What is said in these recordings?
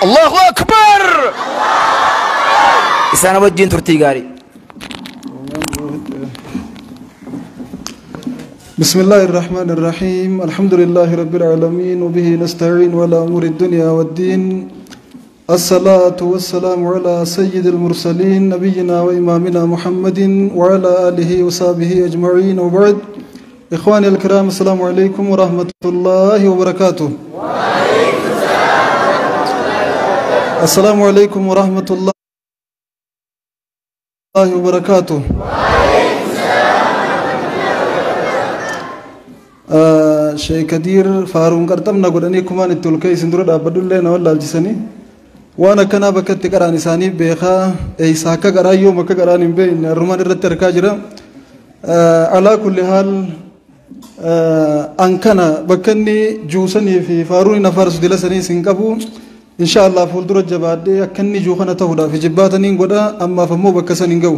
Allahu Akbar! Isaan wajjin turtii gaarii. بسم الله الرحمن الرحيم الحمد لله رب العالمين وبه نستعين ولا أمور الدنيا والدين الصلاة والسلام على سيد المرسلين نبينا وإمامنا محمد وعلى آله وصحبه أجمعين وبعد إخواني الكرام السلام عليكم ورحمة الله وبركاته. السلام عليكم ورحمة الله وبركاته. Sheekh Kadiir faaruun qarxamna godhanii kumaan itti ol ka'e isin dura dhaabbadhullee na wallaalchisanii waan akkanaa bakka itti qaraan isaanii beekaa eeysaa akka qaraan yoom akka qaraan hin beekne harrumaan irratti argaa jira. Alaa kulli haal an kana bakka inni juusanii fi faaruun hin afaarsu dila sanii isin qabu insha Allah fuuldura jabaadhee akka inni juu kana ta'uudhaaf jibbaataniin godha ammaaf ammoo bakka san hin ga'u.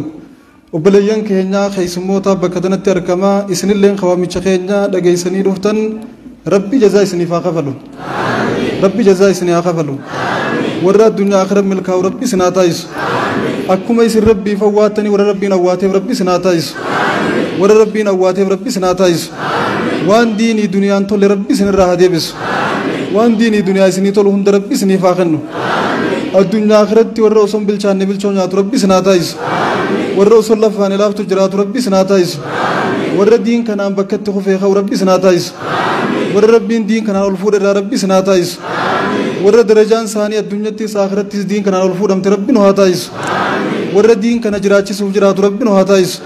Obboleeyyan keenya keessummoota bakka kanatti argamaa isinilleen qawaamicha keenya dhageessanii dhuftan rabbi jazaa isiniif haa kafalu. Rabbi jazaa isinii haa kafalu. Warra addunyaa akhira milkaa'u rabbi isin haa taasisu. Akkuma isin rabbiif awwaattanii warra rabbiin awwaateef rabbi isin haa taasisu. Warra rabbiin awwaateef rabbi isin haa taasisu. Waan diinii duniyaan tolle rabbi isinirraa haa deebisu. Waan diinii duniyaa isinii tolu hunda rabbi isiniif haa kennu. Addunyaa akhiratti warra osoo hin bilchaanne bilchoo nyaatu rabbi isin haa taasisu. Warra osoo lafaan laaftu jiraatu rabbi isin haa taasisu. Warra diin kanaan bakka itti kufee ka'u rabbi isin haa taasisu. Warra rabbiin diin kanaan ol fuudhe irraa rabbi isin haa taasisu. Warra darajaan isaanii addunyattis akhirattis diin kanaan ol fuudhamte rabbi nu haa taasisu. Warra diin kana jiraachisuuf jiraatu rabbi nu haa taasisu.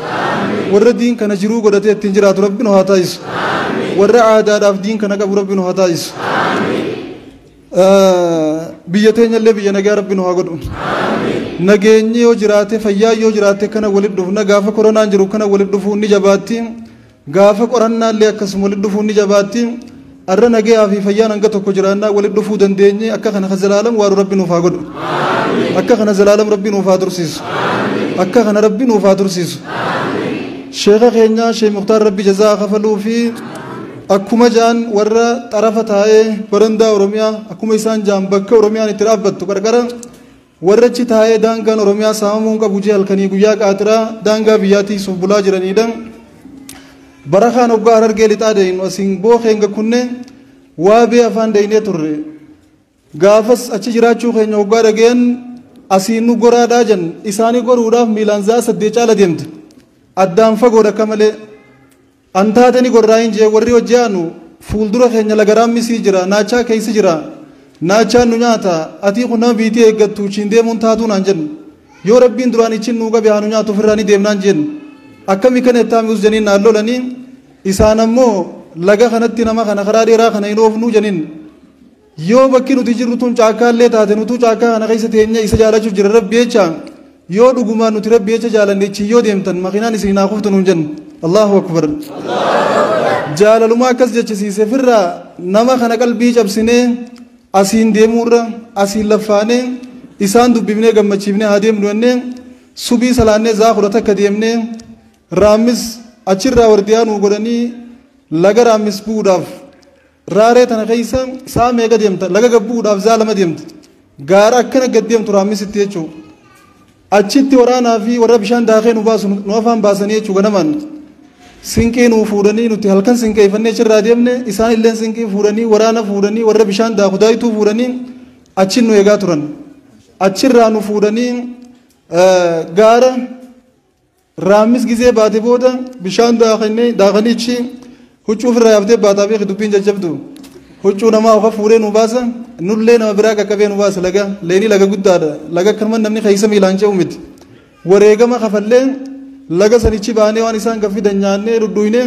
Warra diin kana jiruu godhatee ittiin jiraatu rabbi nu haa taasisu. Warra aadaadhaaf diin kana qabu rabbi nu haa taasisu. Biyya teenyallee biyya nagaa rabbi nu haa godhu. Nageenyi yoo jiraate fayyaa yoo jiraate kana walitti dhufna gaafa koronaan jiru kana walitti dhufuun ni jabaatti. Gaafa qorannaallee akkasuma walitti dhufuun ni jabaatti. Arra nagayaa fi fayyaan hanga tokko jiraannaa walitti dhufuu dandeenye akka kana zalaalam waaru rabbi nuuf haa godhu. Akka kana zalaalam rabbi nuuf haa tursiisu. Akka kana rabbi nuuf haa tursiisu. Sheekha keenya Sheekh Muktaar rabbi jazaa kafaluu fi akkuma jaan warra xarafa taa'ee barandaa Oromiyaa akkuma isaan jaan bakka Oromiyaan itti dhaabbattu qarqara warra achi taa'ee daangaan Oromiyaa saamamuun qabu jee halkanii guyyaa qaatiraa daangaa biyyaatii suuf bulaa jiranidha. Bara kaan hoggaa Harargee lixaa deemnu asiin bookeen kunne waabee afaan deemnee turre. Gaafas achi jiraachuu keenya hoggaa dhageen asiin nu goraadhaa jan isaanii goruudhaaf miilaan za'a 8 caala deemte. Addaan fagoodha akka malee. Antaatani gorraayin jee warri hojjaanu fuuldura keenya laga raammisii jira naachaa keessa jira naachaan nu nyaata atii kun nama biitii eeggattu ichiin deemuun taatuu naan jennu yoo rabbiin duraan ichiin nuu qabe haa nu nyaatu ofirraa ni deemnaan jennu akkami kana itti us janiin naan lolanii isaan ammoo laga kanatti nama kana karaa dheeraa kana hin oofnuu janiin yoo bakki nuti jirru tun caakkaallee taate nutuu caakkaa kana keessa teenye isa jaalachuuf jira rabbi jecha yoo dhugumaan nuti rabbi jecha jaalanne ichiin yoo deemtan makiinaan isin haa kuftu nuun jennu. Allahu Akbar. Jaalaluma akkas jechisiise firraa nama kana qalbii cabsinee asiin deemuurra asiin laffaanee isaan dubbifnee gammachiifnee haa deemnu jennee subii salaannee zaa 11 deemnee raammis achirraa wardiyaa nuu godhanii laga raammis bu'uudhaaf raaree tana keessa saa meeqa deemta laga gabbuudhaaf zaa 2 deemta gaara akkana gad deemtu raammisitti jechuudha. Achitti waraanaa fi warra bishaan daakee nu baasu nu afaan baasanii jechuudha ganamaan. Sinqii nuu fuudhanii nuti halkan sinqeeffannee achirraa deemne isaan illee sinqii fuudhanii waraana fuudhanii warra bishaan daaku daayituu fuudhanii achiin nu eegaa turan. Achirraa nu fuudhanii gaara raammis gizee baate booda bishaan daakanii achi huccuu ofirraa yaaftee baataa beeki dubbiin jajjabdu. Huccuu namaa ofa fuudhee nu baasa nullee nama biraa qaqqabee nu baasa laga leenii laga guddaadha laga akkanuma namni keessa miilaan ce'u miti. Wareegama kafallee laga sanichi baanee waan isaan gaffidan nyaannee dhudhuynee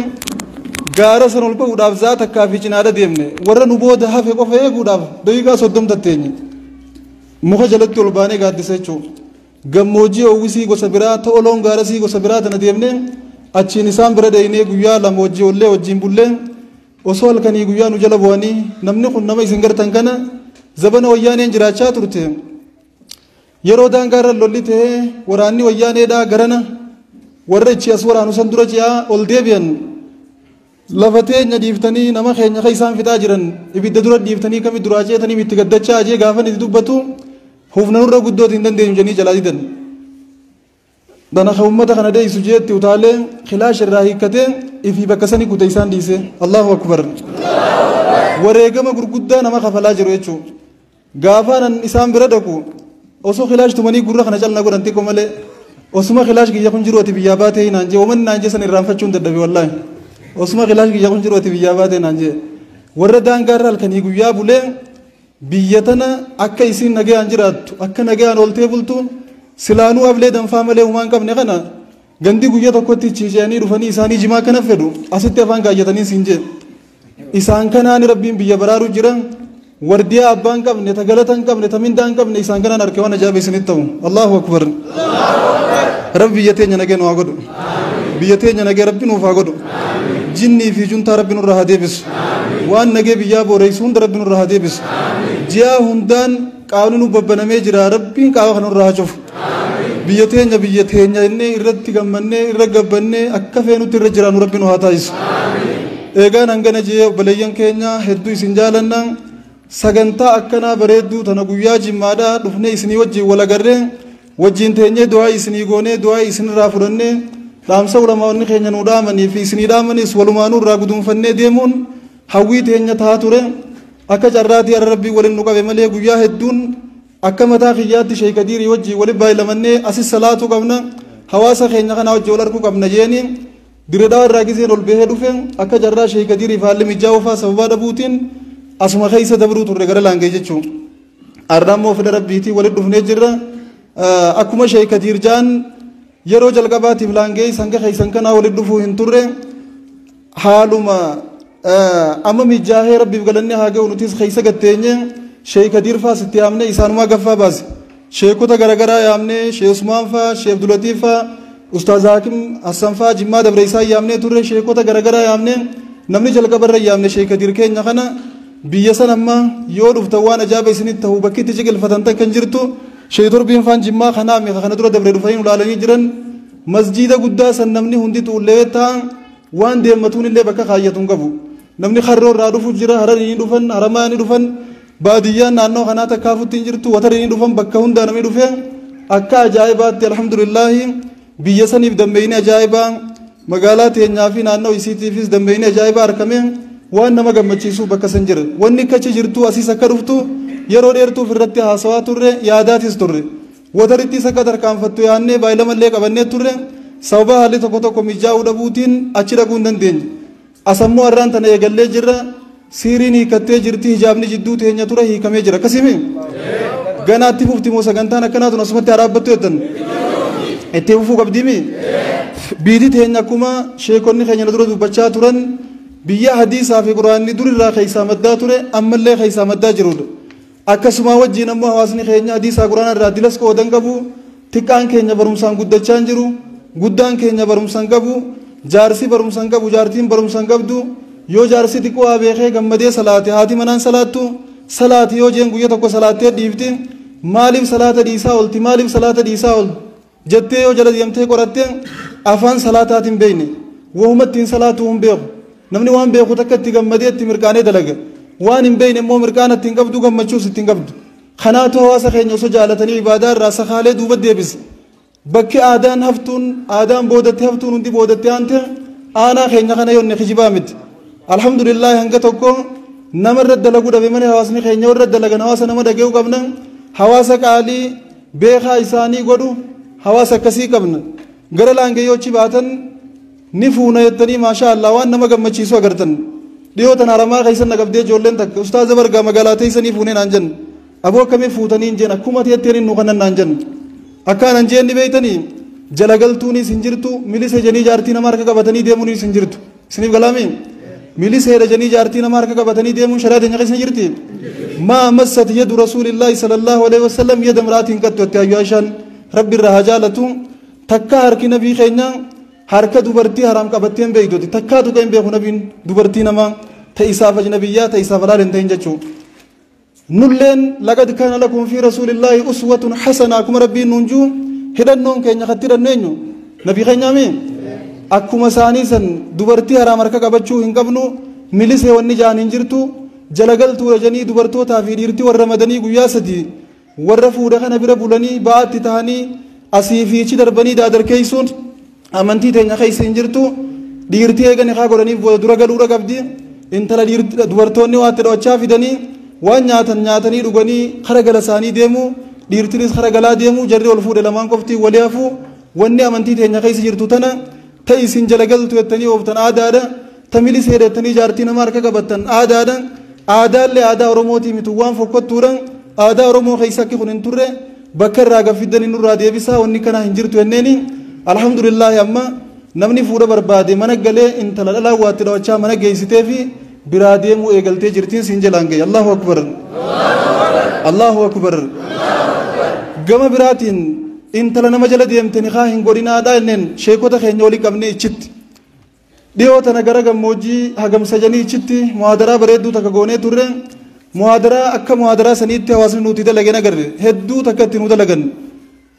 gaara san ol ba'uudhaaf zaa takkaa fi cinaadha deemne warra nu booda hafe qofa eeguudhaaf daqiiqaa 30 tatteenye muka jalatti ol baanee gaaddisa jechuudha. Gammoojjii oowwisii gosa biraa ta'oloon gaarasii gosa biraa tana deemne achiin isaan bira deemnee guyyaa 2 wajjii ollee wajjiin bullee osoo halkanii guyyaa nu jala bu'anii namni kun nama isin gartan kana zabana wayyaaneen jiraachaa turte. Yeroo daangaarra lolli ta'ee waraanni wayyaaneedhaa garana warra ichi as waraanu san dura ji'a ol deebi'an Lafa teenya dhiiftanii nama keenya ka isaan fixaa jiran ibidda dura dhiiftanii kami duraa ceetanii itti gaddachaa ajee gaafa itti dubbatu humna nurra guddootiin hin dandeenyu jedhanii jalaa didan. Dana ka uummata kana deessu jeetti utaalee khilaash irraa hiikkatee ifii bakka sanii kute isaan dhiise. Allahu akbar. Wareegama gurguddaa nama kafalaa jiru jechuudha. Gaafaan isaan bira dhaqu osoo khilaash tumanii gurra kana calna godhan xiqqoo malee osuma khilaash kiyya kun jiru ati biyyaa baatee naan jee oomanni naan jee san irraanfachuun dadhabe wallaahi. Osuma khilaash kiyya kun jiru ati biyyaa baatee naan jee. Warra daangaarra halkanii guyyaa bulee biyya tana akka isiin nagayaan jiraattu akka nagayaan ooltee bultu silaanuu ablee danfaa malee humaan hin qabne kana gandi guyyaa tokkotti ciiceanii dhufanii isaanii jimaa kana fedhu asitti afaan kaayyatanii siin jee. Isaan kanaan rabbiin biyya baraaru jira. Wardiyaa abbaa hin qabne ta galata hin qabne ta mindaa hin qabne isaan kanaan harka waan ajaa'iba isinitti ta'u. Allahu akbar. Rabbi biyya teenya nagee nu haa godhu. Biyya teenya nagee rabbi nuuf haa godhu. Jinnii fi juntaa rabbi nurraa haa deebisu. Waan nagee biyyaa booreessu hunda rabbi nurraa haa deebisu. Ji'a hundaan qaawni nu babbanamee jira rabbiin qaawa kana nurraa haa cufu. Biyya teenya biyya teenya innee irratti gammannee irra gabbannee akka feenutti irra jiraannu rabbi nu haa taasisu. Eegaan hangana jee obboleeyyan keenya hedduu isin jaalanna. Sagantaa akkanaa bareedduu tana guyyaa jimmaadhaa dhufnee isinii wajjin wal agarree wajjin teenyee du'aa isinii goonee du'aa isinirraa fudhannee dhaamsa ulamaa'onni keenya nuu dhaamanii fi isinii dhaamanis walumaanuu irraa guduunfannee deemuun hawwii teenya tahaa ture. Akka carraatii har'a rabbii waliin nu qabe malee guyyaa hedduun akka mataa kiyyaatti Sheek Kadiirii wajjin waliin baay'ilamannee asis salaatuu qabna hawaasa keenya kanaa wajjin wal arguu qabna jeeni diredhaa irraa giseen ol bahee dhufe akka carraa Sheek Kadiirii fi haalli mijaa'uu fa'aa sababaa dhabuutiin asuma keessa dabruu turre gara laangee jechuun. Har'a immoo fedha rabbiitii walitti dhufnee jirra. Akkuma Sheek Kadiir jaan yeroo jalqabaatiif laangee hanga keessan kanaa walitti dhufuu hin turre haaluma amma mijaahee rabbiif galannee haa ga'u nutis keessa gatteenye Sheek Kadiir fa'aa sitti yaamne isaanumaa gaffaa baase. Sheekota garaagaraa yaamne Sheek Usmaan fa'aa Sheek Abdulatiif fa'aa Ustaaz Hakim Hassan fa'aa Jimmaa Dabre isaa yaamne turre sheekota garaagaraa yaamne namni jalqabarra yaamne Sheek Kadiir keenya kana biyya san amma yoo dhuftan waan ajaa'iba isinitti ta'u bakki itti ciqilfatan takka hin jirtu. Sheek Torbiin faan Jimmaa kanaa meeqa kana dura dabre dhufanii ilaalanii jiran masjiida guddaa san namni hundi xuullee ta'a waan deemmatuun illee bakka kaayyatu hin qabu. Namni harroo irraa dhufu jira hararii ni dhufan haramaa ni dhufan baadiyyaan naannoo kanaa takkaafutti hin jirtu watarii ni dhufan bakka hundaa namni dhufe akka ajaa'ibaatti alhamdulillaahi biyya saniif dammeeyni ajaa'ibaa magaalaa teenyaa fi naannoo isiitiifis dammeeyni ajaa'ibaa argame waan nama gammachiisu bakka san jira. Wanni kachi jirtu asiis akka dhuftu yeroo dheertuuf irratti haasawaa turre yaadaatis turre watarittis akka tarkaanfattu yaannee baay'ilamallee qabannee turre sababa haalli tokko tokko mijaa'uu dhabuutiin achi dhaquu hin dandeenye. Asammoo har'aan tana eegallee jirra. Siiriin hiikattee jirti hijaabni jidduu teenya ture hiikamee jira. Akkasimi ganaatti fufti moo sagantaan akkanaa tun asumatti haa dhaabbattu jettan itti fufuu qabdiimi. Biiti teenya akkuma sheekonni keenya dura dubbachaa turan biyya hadiisaa fi quraanni durirraa keessaa maddaa ture ammallee keessaa maddaa jirudha. Akkasuma wajjin ammoo hawaasni keenya hadiisaa quraana irraa dilas qoodan qabu xiqqaan keenya barumsaan guddachaa hin jiru guddaan keenya barumsaan qabu jaarsi barumsaan qabu jaartiin barumsaan qabdu yoo jaarsi xiqqoo haa beekee gammadee salaate haati manaan salaattu salaati yoo jeen guyyaa tokko salaattee dhiifti maaliif salaata dhiisaa oolti maaliif salaata dhiisaa oolti jettee yoo jala deemtee qoratte afaan salaataatiin beekne wahuma ittiin salaatuu hin beeku. Namni waan beeku takka itti gammadee itti mirqaanee dalaga. Waan hin beekne immoo mirqaana ittiin qabdu gammachuus ittiin qabdu. Kanaatu hawaasa keenya osoo jaalatanii ibaadaa irraa sakaalee duuba deebise. Bakki aadaan haftuun aadaan boodatti haftuun hundi boodatti aante aanaa keenya kana yoonne kijibaa miti. Alhamdulillah hanga tokko nama irra dalaguu dhabe malee hawaasni keenya warra dalagan hawaasa nama dhaga'uu qabna. Hawaasa qaalii beekaa isaanii godhu hawaasa akkasii qabna. Gara laangayyoochi baatan ni fuuna jettanii maasha Allah waan nama gammachiisu agartan. Dhiyoo tan haramaa keessan naqabdee ijoolleen takka ustaaza bargaa magaalaa teessanii fuunee naan jenna. Aboo akkamii fuutanii hin jeen akkuma teetteen nu kanan naan jenna. Akkaan hin jeen ni beeytanii jalagaltuunis hin jirtu milisee janii jaartii nama harka qabatanii deemuunis hin jirtu. Isiniif galaamii milisee janii jaartii nama harka qabatanii deemuun shari'aa teenya keessa jirti. Maa massat yadu rasuulillaahi sallallahu alaihi wasallam yada imraatiin qattu itti ayyu Aishaan rabbi irraa haa jaalatu takka harki nabii keenya harka dubartii haraam qabattee hin beektuti takkaa tuqee hin beeku nabiin dubartii namaa ta'isaaf ajnabiyyaa ta'isaaf halaal hin ta'in jechuudha. Nulleen laqad kaana lakum fi rasuulillaahi uswatun hasana akkuma rabbiin nuun jiru hidhannoon keenya katti hidhannu eenyu nabii keenyaa mi Akkuma isaanii san dubartii haraam harka qabachuu hin qabnu, milisee wanni ja'an hin jirtu, jalagaltuu janii dubartootaa fi dhiirtii warra madanii guyyaa 3 warra fuudha kana bira bulanii ba'aatti ta'anii asii fi achi darbanii daadarkeessuun amantii teenya keessa hin jirtu. Dhiirtii eeganii haa godhaniif booda dura galuudha qabdi. Intala dubartoonni waa itti dho'achaa fidanii waan nyaatan nyaatanii dhuganii kara gala isaanii deemu, dhiirtinis kara galaa deemu, jarri ol fuudhe lamaan qofti walii hafu. Wanni amantii teenya keessa jirtu tana ta isin jalagaltu jettanii ooftan aadaadha, ta milisee jettanii jaartii nama harka qabattan aadaadha. Aadaallee aadaa Oromootii miti, waan fokkottuudha. Aadaa Oromoo keessa akki kun hin turre, bakka irraa gaffiddanii nurraa deebisaa, wanni kanaa hin jirtu jenneeni. Alhamdulillaahi, amma namni fuudha barbaade mana galee intala dhalaa waatti dhawachaa mana geessitee fi biraa deemuu eegaltee jirtiin siin jalaan gahe. Allahu akbar, Allahu akbar. Gama biraatiin intala nama jala deemte nikaa hin godhinaadha jenneen sheekota keenya walii qabnee ichitti. Dhiyoo tana gara gammoojjii hagamsa janii ichitti muhaadaraa bareedduu takka goonee turre. Muhaadaraa akka muhaadaraa saniitti hawaasni nuti dalageen agarre hedduu takka itti nu dalagan.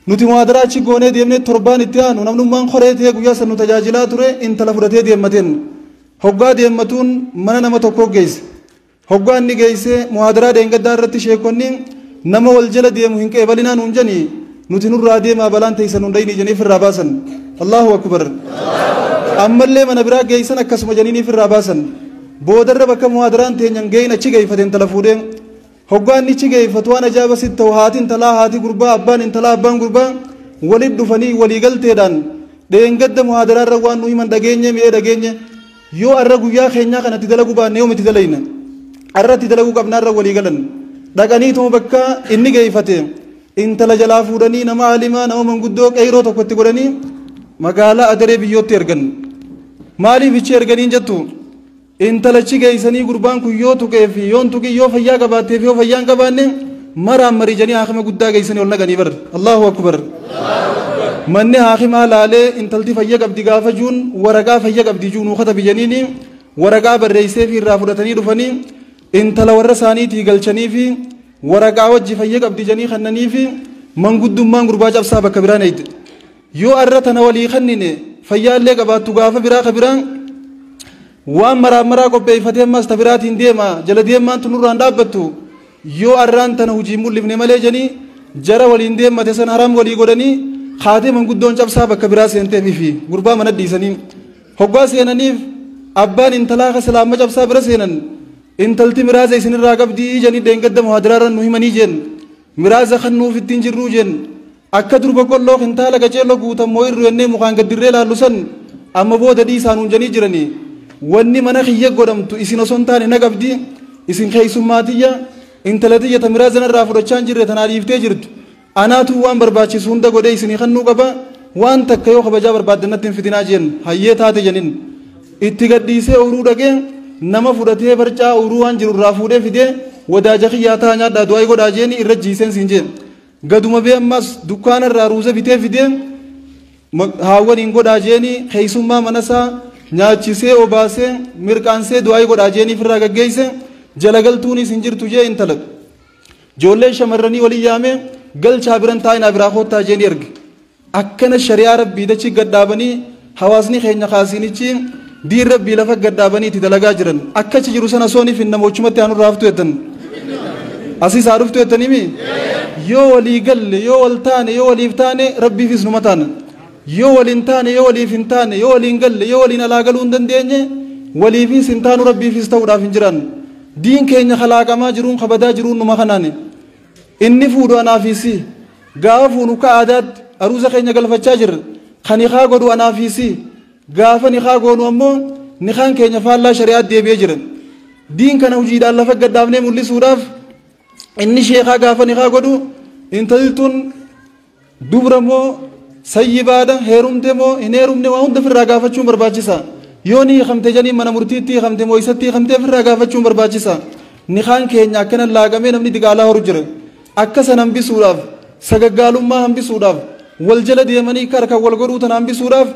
Nuti muhaadaraa achi goonee deemnee torbaan itti aanu namnummaan koree ta'ee guyyaa san nu tajaajilaa ture intala fudhatee deemmateen. Hoggaa deemmatuun mana nama tokkoo geesse. Hoggaa inni geesse, muhaadaraa deengaddaa irratti sheekonni nama wal jala deemu hin qeebalinaa nuun janii, nuti nurraa deemaa balaan teessan nun dhayni janii firraa baasan. Allahu akbar. Ammallee mana biraa geessan, akkasuma janiin firraa baasan. Boodarra bakka muhaadaraan teenyan geeyin achi geeffate intala fuudhee. Hoggaa inni achi geeffatu waan ajaa'iba sitti ta'u, haati intalaa, haati gurbaa, abbaan intalaa, abbaan gurbaa walitti dhufanii walii galteedhaan, dheengadda muhaadaraa irra waan nu himan dhageenye, mi'ee dhageenye, yoo arra guyyaa keenyaa kanatti dalaguu baanne yoom itti dalayna? Arra itti dalaguu qabnaarra walii galan. Dhaqaniituma bakka inni geeffate intala jalaa fuudhanii nama alimaa, nama manguddoo qeyroo tokko itti godhanii magaalaa Adaree biyyootti ergan. Maaliif ichi erganiin jettu? Intalachi geessanii gurbaan kun yoo tuqee fi yoon tuqii, yoo fayyaa qabaattee fi yoo fayyaa hin qabaanne maraan marii haakima guddaa geessanii ol naqanii bar. Allahu akbar. Manni haakimaa laalee intalti fayya qabdi gaafa juun, waraqaa fayya qabdi juunuu katabi janiini, waraqaa barreessee fi irraa fudhatanii dhufanii intala warra isaaniitii galchanii fi waraqaa wajji fayya qabdi janii kannanii fi manguddummaan gurbaa cabsaa bakka biraan eeyte. Yoo arra tana walii kannine fayyaallee qabaattu, gaafa biraa ka biraan waan maraa maraa qopheeffatee ammas ta biraatiin deema, jala deemaan tun nurraan dhaabbattu yoo arraan tana hojii mul'ifne malee janii jara waliin deemmate san haram walii godhanii kaatee manguddoon cabsaa bakka biraa seenteef fi gurbaa mana dhiisanii. Hoggaa seenaniif abbaan intalaa ka silaamma cabsaa bira seenan, intalti miraaza isinirraa qabdii janii dheengadda muhaadaraarra nu himanii jeen, miraaza kan nuuf ittiin jirruu jeen, akka durba qolloo kintaala qaceelloo guutammoo irru jennee mukaan gaddirree laallu san amma booda dhiisaa nuun janii jiranii. Wanni mana kiyya godhamtu isin osoo hin taane na qabdi, isin keessummaatiyya, intala tiyya ta miraaza narraa fudhachaa hin jirre tanaa dhiiftee jirtu anaatu waan barbaachisu hunda godhee isinii kennuu qaba, waan takka yoo kabajaa barbaaddan natti hin fidinaa jeen. Hayyee taate janin. Itti gadhiisee uruu dhaqee nama fudhatee barcaa uruu waan jiru irraa fuudhee fidee, wadaaja kiyyaa taa nyaadhaa du'aa godhaa jeeni irra jiiseen siin jeen. Gaduma bee ammas dukkaana irraa ruuza bitee fidee haawwaniin godhaa jeeni, keessummaa manasaa nyaachisee obaasee mirqaansee du'aa godhaa jeeni ofirraa gaggeesse. Jalagaltuunis hin jirtu jee intala ijoollee shamarranii walii yaamee galchaa biran taa'inaa biraa koottaa jeeni erge. Akkana shari'aa rabbii dachi gadhaabanii hawaasni keenya kaasinichi diin rabbii lafa gadhaabanii itti dalagaa jiran. Akkachi jiru sana sooniif hin namochumatti aanu raaftu jettan, asiis haa dhuftu jettanimi. Yoo walii galle, yoo wal taane, yoo waliif taane, rabbiifis numa taana. Yoo waliin taane, yoo waliif hin taane, yoo waliin galle, yoo waliin alaa galuu hin dandeenye, waliifis hin taanu, rabbiifis ta'uudhaaf hin jiran. Diin keenya kalaaqamaa jiruun kabadaa jiruun numa kanaani. Inni fuudhu anaafisi gaafa fuunu ka aadaatti aruusa keenya galfachaa jirra. Kan nikaa godhu anaafisi gaafa nikaa goonu ammoo nikaan keenya faallaa shari'aa deebi'ee jira. Diin kana hojiidhaan lafa gaddaafnee mul'isuudhaaf inni sheekaa gaafa nikaa godhu intalli tun dubra moo sayyibaadha, heerumte moo hin heerumne, waa hunda ofirraa gaafachuun barbaachisa. Yoo ni hiikamte janii mana murtiitti hiikamte moo isatti hiikamte ofirraa gaafachuun barbaachisa. Nikaan keenya akkana laagamee namni diqaalaa horu jira. Akka san hambisuudhaaf, sagaggaalummaa hambisuudhaaf, wal jala deemanii akka harkaan wal godhuu tana hambisuudhaaf,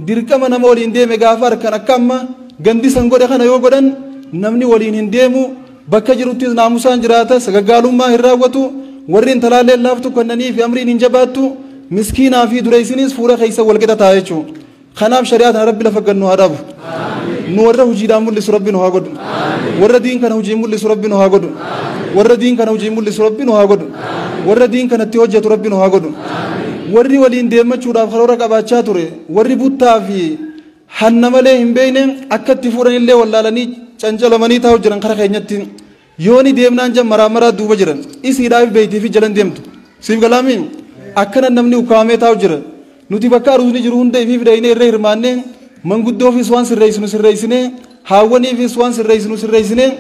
dirqama nama waliin deeme gaafa harkaan akka amma gandi san godhe kana yoo godhan namni waliin hin deemu, bakka jiruttis naamusaan jiraata, sagaggaalummaa hin raawwatu, warri intalaallee laaftu kennanii fi amriin hin jabaattu, miskiinaa fi dureessinis fuula keessa wal qixa ta'a jechuudha. Kanaaf shari'aa tana Rabbi lafa gannu haa dhaabu. Nu warra hojiidhaan mul'isu Rabbi nu haa godhu. Warra diin kana hojii mul'isu Rabbi nu haa godhu. Warra diin kana hojii mul'isu Rabbi nu haa godhu. Warra diin kanatti hojjetu Rabbi nu haa godhu. Warri waliin deemachuudhaaf karoora qabaachaa ture, warri buttaa fi hanna malee hin beekne akka itti fuudhanillee wallaalanii cancalamanii taa'u jiran kara keenyatti. Yooni deemnaan jan maraa maraa duuba jiran isiidhaaf beeytii fi jalan deemtu. Siif galaamiin akkana namni ukkaamee taa'u jira. Nuti bakka aruusni jiru hunda ifiif dhayinee irra hirmaannee manguddoofis waan sirreessinu sirreessinee haawwaniifis waan sirreessinu sirreessinee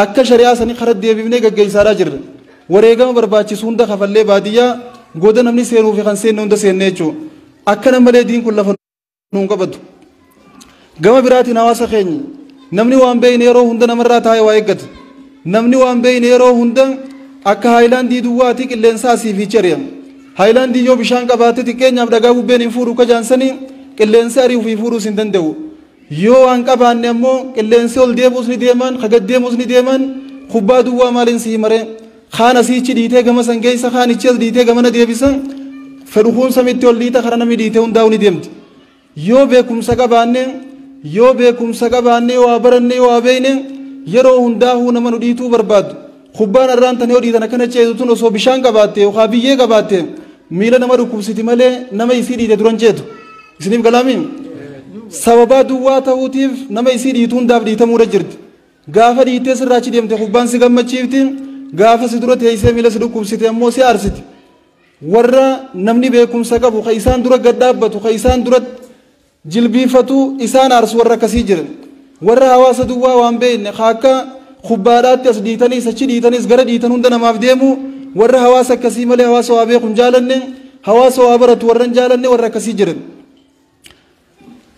akka shari'aa sanii kara deebifnee gaggeessaadhaa jirra. Wareegama barbaachisu hunda kafallee baadiyyaa goda namni seenuu fi kan seenne hunda seenne jechuudha. Akkana malee diin kun lafa nuun qabatu. Gama biraatiin hawaasa keenya namni waan beekne yeroo hunda namarraa taa'ee waa eeggata. Namni waan beekne yeroo hunda akka haayilaandii duwwaati qilleensa asii fi ceri'ama. Haayilaandii yoo bishaan qabaate xiqqeenyaaf dhagaa bubbeen hin fuudhu kajaansanii qilleensa ari'uu fi fuudhuus hin danda'u. Yoo waan qabaanne ammoo qilleensi ol deemuus ni deeman, gad deemuus ni deeman, kubbaa duwwaa maaliin sii maree. Kaan asiichi dhiitee gama san geessa, kaan ichi as dhiitee gamana deebisa. Fedhukuun samitti ol dhiita kara namni dhiitee hundaa'u ni deemti. Yoo beekumsa qabaanne, yoo beekumsa qabaanne, waa baranne, waa beekne yeroo hundaa'uu nama nu dhiituu barbaadu. Kubbaan irraan tanii yoo dhiitan akkana ceetu tun osoo bishaan qabaatte yookaan biyyee qabaatte miila nama dhukkubsiti malee nama isii dhiite duran ceetu. Isiniif galaamiin sababaa duwwaa ta'uutiif nama isii dhiitu hundaaf dhiitamuudha jirti. Gaafa dhiittee sirraachi deemte kubbaan si gammachiifti. Gaafa si dura teessee miila si dhukkubsite ammoo si aarsiti. Warra namni beekumsa qabu ka isaan dura gad dhaabbatu ka isaan dura jilbiifatu isaan aarsu warra akkasii jiran. Warra hawaasa duwwaa waan beekne ka akka kubbaadhaatti as dhiitanis achi dhiitanis gara dhiitan hunda namaaf deemu warra hawaasa akkasii malee hawaasa waa beeku hin jaalanne hawaasa waa baratu warra hin jaalanne warra akkasii jiran.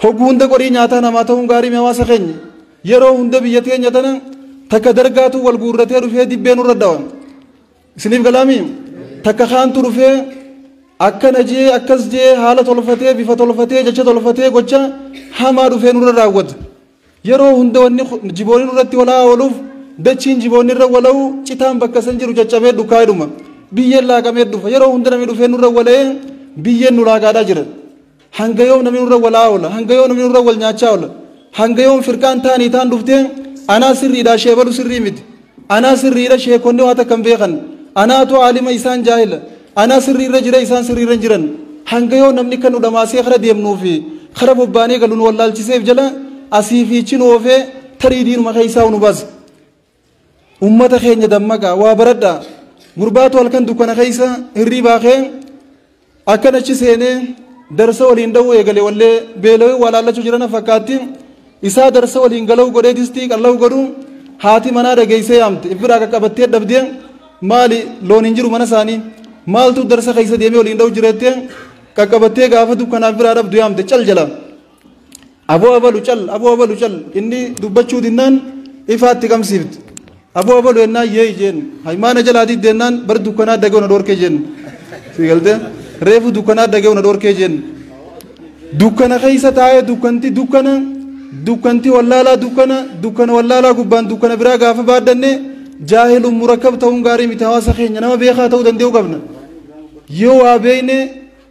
Hogguu hunda qorii nyaataa namaa ta'uun gaarii hawaasa keenya yeroo hunda biyya teenya tana takka dargaatu wal guurratee dhufee dibbee nurra dhawan. Isiniif galaamii takka kaantu dhufee akkana jee akkas jee haala tolfatee bifa tolfatee jecha tolfatee gocha hamaa dhufee nurra raawwata. Yeroo hunda wanni jiboonni nurratti walaa ooluuf dachiin jiboonni irra wala'u citaan bakka san jiru caccabee dhukaa dhuma. Biyyeen laaqamee dhufa. Yeroo hunda namni dhufee nurra wala'ee biyyeen nu laaqaadhaa jira. Hanga yoom namni nurra walaa oola? Hanga yoom namni nurra wal nyaachaa oola? Hanga yoom firqaan taanii taan dhuftee anaa sirriidha sheebalu sirrii miti. Anaa sirriidha sheekonni waa takka hin beekan. Anaatu aalima isaan jaahila. Anaa sirriirra jira isaan sirriirra hin jiran. Hanga yoom namni kan nu dhamaasee kara deemnuu fi kara bobbaanee galu nu wallaalchiseef jala asii fi ichi nu oofee tarii diinuma keessaa nu baasa. Ummata keenya dammaqaa waa baradhaa. Gurbaatu halkan dukkana keessa hirribaa kee akkana achi seenee darsa waliin dha'uu eegale wallee beelawee waa laallachuu jiran fakkaatti. Isaa darsa waliin gala'uu godhee distii qal'a'uu godhu haati manaa dhageessee yaamte ifbiraa qaqqabattee dhabdee maali loon hin jiru mana isaanii maaltu darsa keessa deemee waliin dha'uu jireettee qaqqabattee gaafa dukkanaaf biraa dhabdu yaamte cal jala. Aboo abalu cal aboo abalu cal inni dubbachuu dinnaan ifaatti qabsiifte. Aboo abalu ennaan yee jeen haymaana jalaa diddennaan bar dukkanaa dhaga'u na dhorkee jeen. Si galtee reefu dukkanaa dhaga'u na dhorkee jeen. Dukkana keessa taa'ee dukkanti dukkana dukkanti wallaalaa dukkana dukkana wallaalaa gubbaan dukkana biraa gaafa baaddanne jaahiluun murakkab ta'uun gaarii miti hawaasa keenya nama beekaa ta'uu danda'uu qabna. Yoo waa beekne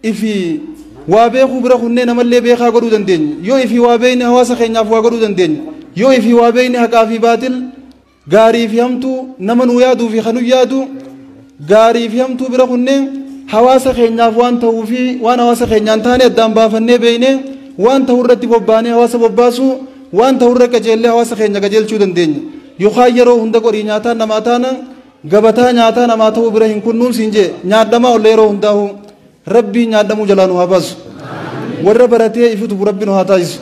ifi waa beekuu bira kunnee namallee beekaa godhuu dandeenya. Yoo ifi waa beekne hawaasa keenyaaf waa godhuu dandeenya. Yoo ifi waa beekne haqaa fi baatil gaarii fi hamtuu nama nuu yaaduu fi kan nu yaadu gaarii fi hamtuu bira kunnee hawaasa keenyaaf waan ta'uu fi waan hawaasa keenyaan taane addaan baafannee beekne waan ta'uu irratti bobbaanee hawaasa bobbaasuu waan ta'uu irra qajeellee hawaasa keenya qajeelchuu dandeenya. Yookaan yeroo hunda qorii nyaataa namaa taana gabataa nyaataa namaa ta'uu bira hin kunnuun siin jee nyaadhamaa olle yeroo hundaa'u rabbiin nyaadhamuu jalaa nu haa baasu. Warra baratee ifitu rabbi nu haa taasisu.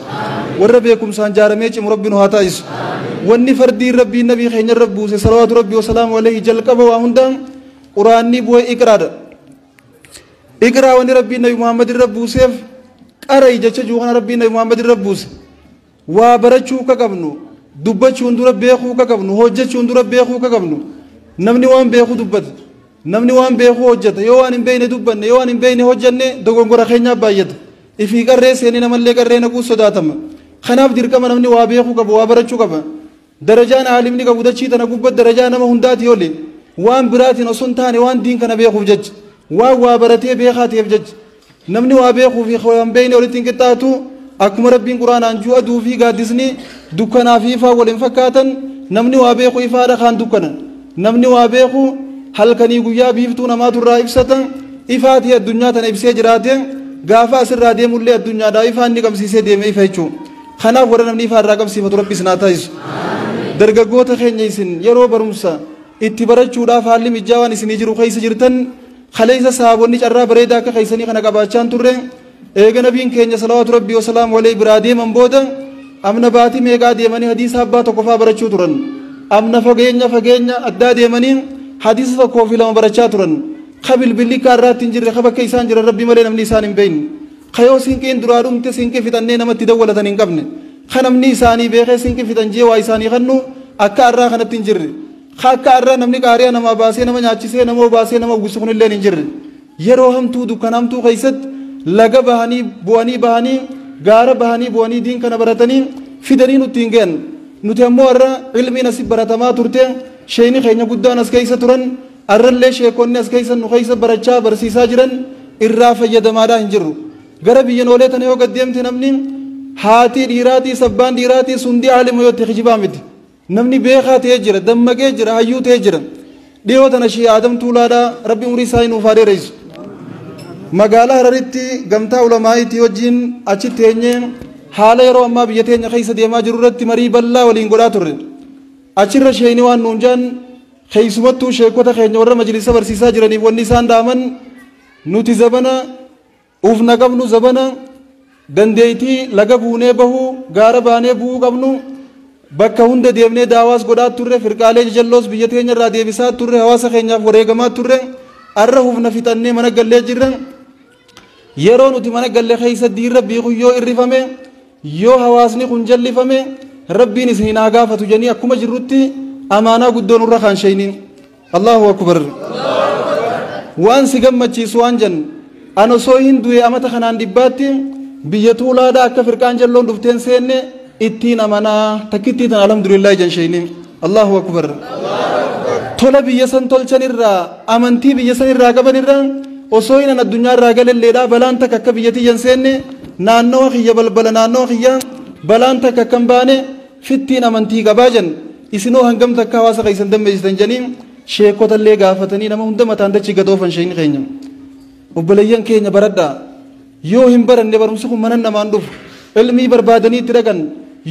Warra beekumsaan jaaramee cimu rabbi nu haa taasisu. Wanni fardiin rabbiin nabii keenya irra buuse salawaatu rabbi wasalaamu alayhi jalqaba waa hundaan quraanni bu'ee iqraadha. Iqraa wanni rabbiin nabi Muhammad irra buuseef qarai jecha jiru kana rabbiin nabi Muhammad irra buuse. Waa barachuu ka qabnu dubbachuun dura beekuu ka qabnu hojjechuun dura beekuu ka qabnu namni waan beeku dubbata namni waan beeku hojjeta yoo waan hin beekne dubbanne yoo waan hin beekne hojjenne dogongora keenyaaf baay'ata. Ifii qarree seenee namallee qarree naquu sodaatama. Kanaaf dirqama namni waa beekuu qaba waa barachuu qaba. Darajaan aalimni qabu dachii tana gubbaa darajaa nama hundaati oli waan biraatiin osoo hin taane waan diin kana beekuuf jecha waan waa baratee beekaa ta'eef jecha namni waa beekuu fi waan beekne walitti hin qixxaatu Akkuma Rabbiin Quraanaan jiru aduu fi gaaddisni dukkanaa fi ifaa waliin fakkaatan, namni waa beeku ifaadha kaan dukkana. Namni waa beeku halkanii guyyaa biiftuu namaatu irraa ibsata. Ifaatii addunyaa tana ibsee jiraate gaafa asirraa deemullee addunyaadhaa ifaan ni qabsiisee deeme ifa jechuudha. Kanaaf warra namni ifaa irraa qabsiifatu Rabbi isin haa taasisu. Dargaggoota keenya isin yeroo barumsa itti barachuudhaaf haalli mijaawaan isinii jiru keessa jirtan, kaleessa sahaabonni carraa bareedaa akka keessanii kana qabaachaa turre. Eega nabiin keenya salawaatu Rabbii wasalaamu alayhi biraa deeman booda amna baatii meeqaa deemanii hadiisa abbaa tokko faa barachuu turan. Amna fageenya addaa deemanii hadiisa tokkoo fi lama barachaa turan. Ka bilbilli kaarraatti hin jirre, ka bakka isaan jiran Rabbi malee namni isaan hin beekne. Ka yoo sinqiin duraa dhumte sinqii fixannee namatti dawwalatan hin qabne. Ka namni isaanii beekee sinqii fixan jee waa isaanii kannu akka arraa kanatti hin jirre. Ka akka arraa namni qaariyaa namaa baasee nama nyaachisee nama obaasee nama uwwisu kunillee hin jirre. Yeroo hamtuu dukkana hamtuu keessatti laga bahanii bu'anii bahanii gaara bahanii bu'anii diin kana baratanii fidanii nutti hin ga'an. Nuti ammoo har'a ilmiin asii baratamaa turte, sheeyni keenya guddaan as keessa turan, arrallee sheekonni as keessa nu keessa barachaa barsiisaa jiran irraa fayyadamaadhaa hin jirru. Gara biyya noolee tana yoo gad deemte namni haatii dhiiraatii sabbaan dhiiraatii sundii aalima yoo itti kijibaa miti. Namni beekaa ta'ee jira, dammaqee jira, hayyuu ta'ee jira. Dhiyoo tana shii Aadam Tuulaadhaa Rabbi umurii isaa nuuf haa dheeressu. Magaalaa Hararitti gamtaa ulamaa'iitii wajjin achitti teenyee haala yeroo ammaa biyya teenya keessa deemaa jiru irratti marii bal'aa waliin godhaa turre. Achirra sheeyni waan nuun jaan keessumattuu sheekota keenya warra majlisa barsiisaa jiraniif wanni isaan dhaaman, nuti zabana ufna qabnu, zabana dandeettii laga buunee bahuu gaara baanee bu'uu qabnu, bakka hunda deemnee daawaas godhaa turre, firqaalee jajalloos biyya teenya irraa deebisaa turre, hawaasa keenyaaf wareegamaa turre. Arra hufna fixannee mana gallee jirra. Yeroo nuti mana galle keessa diin Rabbii kun yoo irrifame, yoo hawaasni kun jallifame, Rabbiin isin haa gaafatu jedhanii akkuma jirrutti amaanaa guddoo nurra kaan sheeyniin. Allahu akbar. Waan si gammachiisu waan jennu, an osoo hin du'e amata kanaan dhibbaatti biyya Tuulaadhaa akka firqaan jalloon dhufteen seenne ittiin amanaa takkittii tan alhamdulillah jan sheeyniin. Allahu akbar. Tola biyya san tolchan irraa, amantii biyya san irraa qaban irraa, osoo hin addunyaa irraa galalleedhaa balaan takka akka biyya tiyyan seenne, naannawa kiyya balbala naannawa kiyya balaan takka akka hin baane fittiin amantii qabaa jan. Isinoo hangam takka hawaasa keessan dammeessitan janii sheekotallee gaafatanii nama hunda mataan dachii gadoofan sheeyni keenya. Obboleeyyan keenya baradhaa. Yoo hin baranne barumsi kun mana namaan dhufu. Ilmii barbaadanii itti dhaqan.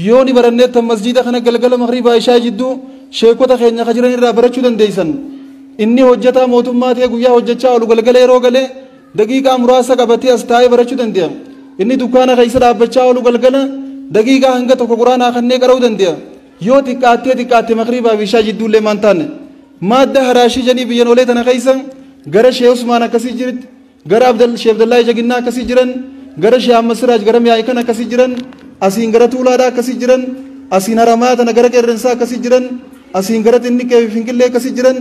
Yoo ni barannee tan masjiida kana galgala magriibaa ishaa jidduu sheekota keenya ka jiran irraa barachuu dandeessan. Inni hojjetaa mootummaa ta'e guyyaa hojjechaa oolu galgala yeroo galee daqiiqaa muraasa qabatee as taa'ee barachuu danda'a. Inni dukkaana keessa dhaabbachaa oolu galgala daqiiqaa hanga tokko quraanaa kannee qara'uu danda'a. Yoo xiqqaattee xiqqaatte magriibaa fi ishaa jidduullee maan taane. Maadda haraashii jedhanii biyya noolee tana keessa gara Shee Usmaan akkasii jirti, gara Shee Abdallaa Jaginnaa akkasii jiran, gara Shee Ahmad Siraaj gara Miyaa'ikan akkasii jiran, asiin gara Tuulaadhaa akkasii jiran, asiin Haramaa tana gara Qeerrensaa akkasii jiran, asiin gara Xinniqqee fi Finqillee akkasii jiran,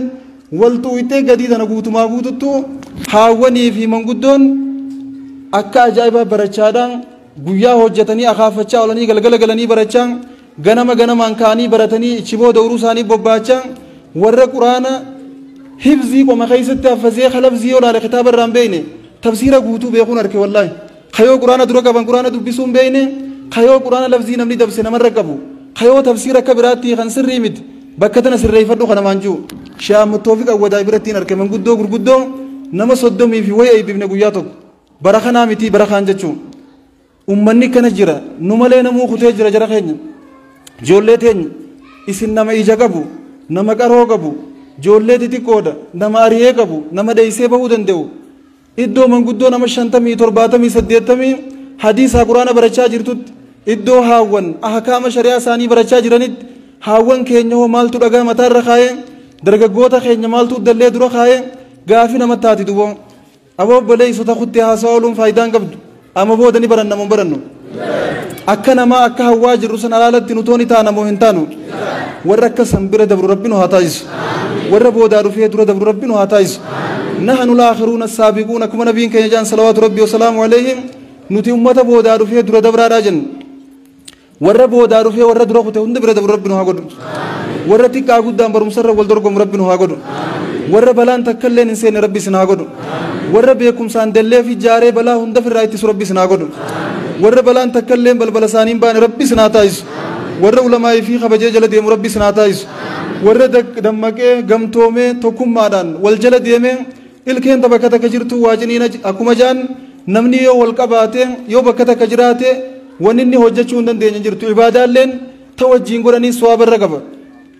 walxuuxxee gadii tana guutumaa guututtuu haawwanii fi manguddoon akka ajaa'ibaa barachaadhaan guyyaa hojjetanii akaafachaa oolanii galgala galanii barachaa ganama ganamaan ka'anii baratanii ichi booda uruu isaanii bobbaachaa warra quraana hifzii qoma keessatti haffazee kalabzii yoo laale kitaaba irraa hin beekne tafsiira guutuu beekuun arke wallaahi. Kayoo quraana dura qaban quraana dubbisuu hin beekne, kayoo quraana lafzii namni dabse namarra qabu, kayoo tafsiira akka biraatti kan sirrii miti bakka tana sirreeffadhu kana maan jiru. Shee Ahmad Toofiq Awwadaa biratti hin arke manguddoo gurguddoo nama 30 fi wayi eebbifne guyyaa tokko. Bara kanaa miti bara kaan jechuun. Ummanni kana jira nu malee namuu kutee jira jara keenya. Ijoollee teenya isin nama ija qabu, nama qaroo qabu, ijoollee xixiqqoodha, nama ari'ee qabu, nama dheessee bahuu danda'u. Iddoo manguddoo nama 50, 70, 80 hadiisaa quraana barachaa jirtutti, iddoo haawwan ahkaama shari'aa isaanii barachaa jiranitti, haawwan keenya hoo maaltu dhagaa mataarra kaayee, dargaggoota keenya maaltu dallee dura kaayee gaafi nama taati duboo. Aboo obboleessota kuttee haasawa ooluun faayidaan qabdu. Amma booda ni baranna moo hin barannu? Akka namaa akka hawwaa jirru san alaalatti nutoo ni taana moo hin taanu? Warra akka san bira dabru Rabbi nu haa taasisu. Warra boodaa dhufee dura dabru Rabbi nu haa taasisu. Nahnu laakiruuna saabiquun akkuma nabiin keenya jaan salawaatu Rabbi wasalaamu alayhim nuti ummata boodaa dhufee dura dabraadhaa jenna. Warra boodaa dhufee warra dura kute hunda bira dabru Rabbi nu haa godhu. Warra xiqqaa guddaan barumsarra wal dorgomu Rabbi nu haa godhu. Warra balaan takka illee hin seenne Rabbi isin haa godhu. Warra beekumsaan dallee fi jaaree balaa hunda ofirraa ittisu Rabbi isin haa godhu. Warra balaan takkalleen balbala isaanii hin baane Rabbi isin haa taasisu. Warra ulamaa'ii fi kabajee jala deemu Rabbi isin haa taasisu. Warra dammaqee gamtoomee tokkummaadhaan wal jala deemee ilkeen bakka takka jirtu waajiniin akkuma jaan namni yoo wal qabaate yoo bakka takka jiraate wanni inni hojjechuu hin dandeenye jirtu. Ibaadaalleen ta wajjiin godhanii sawaaba irra qaba.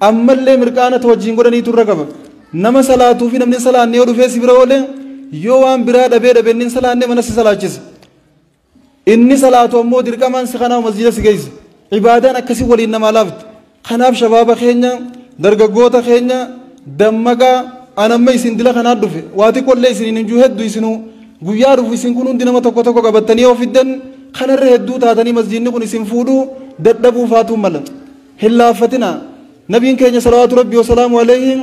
Ammallee mirqaana ta wajjiin godhaniitu irra qaba. Nama salaatuu fi namni salaanne yoo dhufee si bira oole yoo waan biraa dhabee dhabee inni salaanne mana si salaachisa. Inni salaatu ammoo dirqamaan si kanaaf masjida si geessa. Ibaadaan akkasii waliin namaa laafti. Kanaaf shabaaba keenya dargaggoota keenya dammaqaa anamma isin dila kanaa dhufe waa xiqqoollee isin hin jiru hedduu isinuu guyyaa dhufu isin kun hundi nama tokko tokko qabattanii yoo fiddan kanarra hedduu taatanii masjidni kun isin fuudhuu dadhabuu faatuu mala. Hin laaffatina. Nabiin keenya salawaatu rabbi wasalaamu alayhi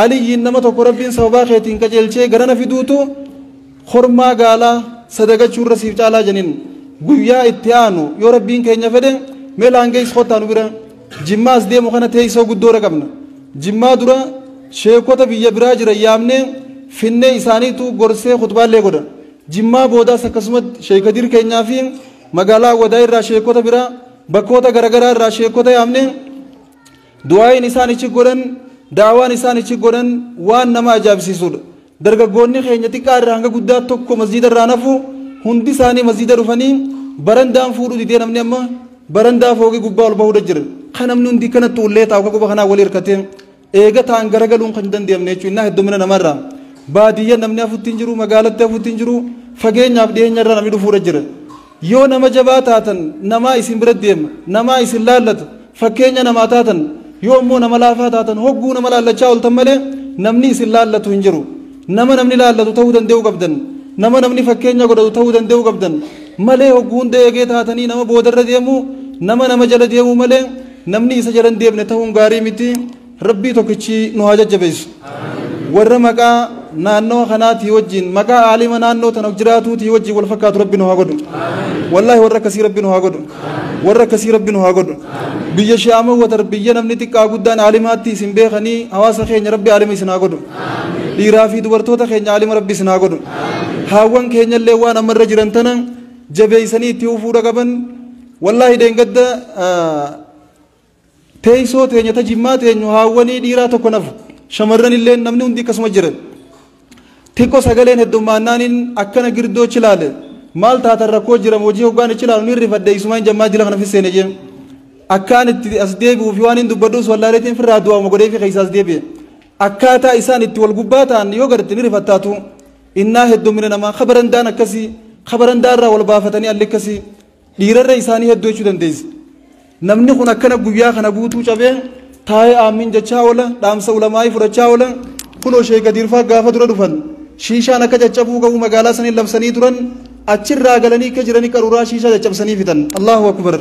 Aliyyiin nama tokko Rabbiin sababaa keetiin qajeelchee garana fiduutu kormaa gaalaa sadagachuurra siif caalaa janiin guyyaa itti aanu yoo Rabbiin keenya fedhe mee laangees kottaa nu bira Jimmaas deemu kana teessoo guddoora qabna. Jimmaa dura sheekota biyya biraa jiran yaamnee finnee isaaniitu gorsee khutbaallee godha. Jimmaa boodaas akkasumatti sheekadir keenyaa fi magaalaa Wadaa irraa sheekota biraa bakkoota garaagaraa irraa sheekota yaamnee du'aayin isaan ichi godhan daawaan isaan ichi godhan waan nama ajaa'ibsiisudha. Dargaggoonni keenya xiqqaa irraa hanga guddaa tokko masjida irraa nafu hundi isaanii masjida dhufanii barandaan fuudhuu didee namni amma barandaa foogii gubbaa ol bahuudha jira. Kan namni hundi kanatti ullee taa'u akka quba kanaa wal hirkatee eega ta'an garagaluun kan danda'amne jechuudha. Innaa heddumina namarraa baadiyyaa namni hafuutti hin jiru magaalatti hafuutti hin jiru fageenyaaf dhiyeenya irraa namni dhufuudha jira. Yoo nama jabaa taatan namaa isin bira deema namaa isin laallata fakkeenya namaa taatan yoo immoo nama laafaa taatan hogguu nama laallachaa ooltan malee namni isin laallatu hin jiru. Nama namni laallatu ta'uu danda'uu qabdan. Nama namni fakkeenya godhatu ta'uu danda'uu qabdan. Malee hogguu hunda eegee taatanii nama boodarra deemu nama nama jala deemu malee namni isa jala hin deemne ta'uun gaarii miti. Rabbii tokkichi nu haa jajjabeessu. Warra maqaa naannoo kanaatii wajjin maqaa aalima naannoo tana jiraatuutii wajjin wal fakkaatu Rabbi nu haa godhu. Wallaahi warra akkasii Rabbi nu haa godhu. Warra akkasii Rabbi nu haa godhu. Biyya Shi'aama watar biyya namni xiqqaa guddaan aalimaatti isin beekanii hawaasa keenya Rabbi aalima isin haa godhu. Dhiiraa fi dubartoota keenya aalima Rabbi isin haa godhu. Haawwan keenya illee waan ammarra jiran tana jabeessanii itti fuudha qaban. Wallaahi deengadda teessoo teenya ta jimmaa teenyu haawwanii dhiiraa tokko nafu. Shamarran illee namni hundi akkasuma jiran. Xiqqoo sagaleen heddummaannaaniin akkana girdoo chilaale maal taatan rakkoo jiran hojii hoggaan chilaalu ni rifadhe isumaan jammaa jila kana fisseene jeen. Akkaan itti as deebi'uu fi waan hin dubbadhuus wallaaleetiin firraa du'aama godhee fi keessa as deebi'e. Akkaataa isaan itti wal gubbaa ta'an yoo garte ni rifattaatu. Innaa heddumina namaa kabarandaan akkasii kabarandaa irraa wal baafatanii alli akkasii dhiirarra isaanii hedduu jechuu dandeessi. Namni kun akkana guyyaa kana guutuu cabee taa'ee aamiin jechaa oola dhaamsa ulamaa'ii fudhachaa oola kunoo sheeka diirfaa gaafa dura dhufan shiishaan akka caccabuu qabu magaalaa sanii labsanii turan achirraa galanii akka jiranii qaruuraa shiishaa caccabsanii fitan. Allahu akbar.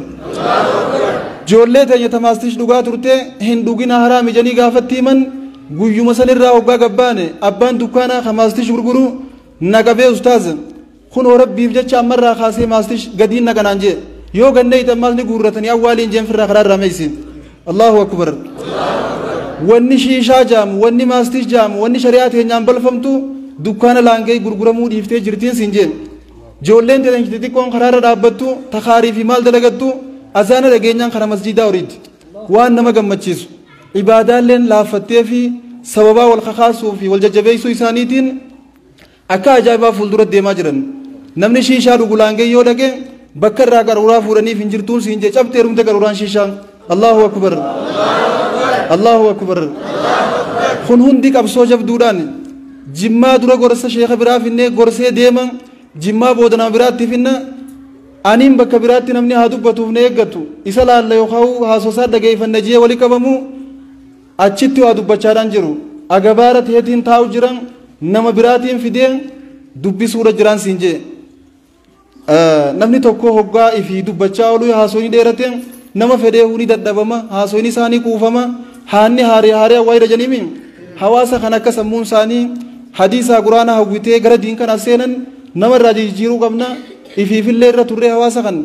Ijoollee teenya tamaastish dhugaa turte hin dhugina haraami jedhanii gaafatti himan guyyuma sanirraa hoggaa gabbaane abbaan dukkaanaa kamaastish gurguru naqabee ustaaz kunoo rabbiif jecha ammarraa kaasee maastish gadiin naqanaan jee yoo gannee ammaas ni guurratanii awwaaliin jeen firraa karaa irraa meeysi. Allahu akbar. Wanni shiishaa jaamu wanni maastish jaamu wanni shari'aa teenyaan balfamtu dukkaana laangee gurguramuu dhiiftee jirtiin siin jeen. Ijoolleen teenya xixiqqoon karaarra dhaabbattu takaarii fi maal dalagattu azaana dhageenyaan kana masjidaa horiitti waan nama gammachiisu. Ibaadaalleen laaffattee fi sababaa wal kakaasuu fi wal jajjabeessuu isaaniitiin akka ajaa'ibaa fuuldura deemaa jiran. Namni shiishaa dhugu laangee yoo dhaqe bakka irraa qaruuraa fuudhaniif hin jirtuun siin jee cabtee rumte qaruuraan shiishaa. Allahu akbar. Allahu akbar. Kun hundi qabsoo jabduudhaan jimmaa dura gorsa sheeka biraa finnee gorsee deema jimmaa booda nama biraatti finna aniin bakka biraatti namni haa dubbatuuf na eeggatu isa laalla yookaan haasosaa dhageeffanna jee walii qabamu achitti waa dubbachaadhaan jiru agabaara teetiin taa'u jiran nama biraatiin fidee dubbisuudha jiraan siin jee. Namni tokko hoggaa ifii dubbachaa oolu haasoonni dheerate nama fedhee huni dadhabama haasoonni isaanii kuufama haanni haaree haaree awwaayidha janiimi hawaasa kan akka sammuun isaanii hadiisaa quraana hawwitee gara diin kana seenan nama irraa jijjiiruu qabna ifiifillee irra turree hawaasa kan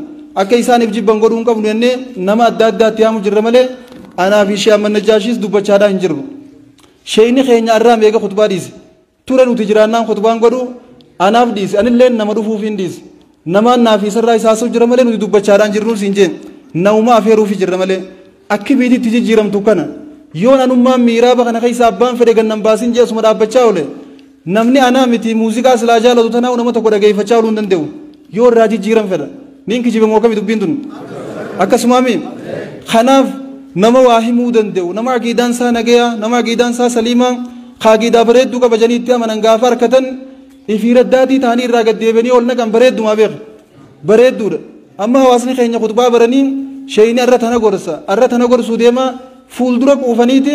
akka isaaniif jibban godhuu hin qabnu jennee nama adda addaatti yaamu jirra malee anaa fi ishee amma najaashiis dubbachaadhaa hin jirru. Sheeyni keenya irraa meeqa khutbaa dhiise ture nuti jiraannaan khutbaan godhu anaaf dhiise anillee nama dhufuuf hin dhiise. Namaan naafi isarraa isaasuu jira malee nuti dubbachaadhaan jirruun siin jeen nama afeeruufi jirra malee akki biititti jijjiiramtu kana yoo nanummaan miiraaba kana keessa abbaan fedhe gannan baasin jee asuma dhaabbachaa oole namni anaa miti muuziqaa silaa jaalatu tanaa nama tokko dhageeffachaa ooluu hin danda'u yoo irraa jijjiiran fedha niin kijibamoo kami dubbiin tun akkasumaami kanaaf nama waa himuu danda'u nama aqiidaan isaa nagayaa nama aqiidaan isaa saliimaa kaaqiidaa bareedduu qabajanii itti amanan gaafa harkatan ifii raddaatii ta'anii irraa gaddeebianii ol naqan bareeddumaa beeka bareedduudha amma hawaasni keenya khutbaa baranii sheeyni arra tana gorsa arra tana gorsuu deema fuuldura quufaniiti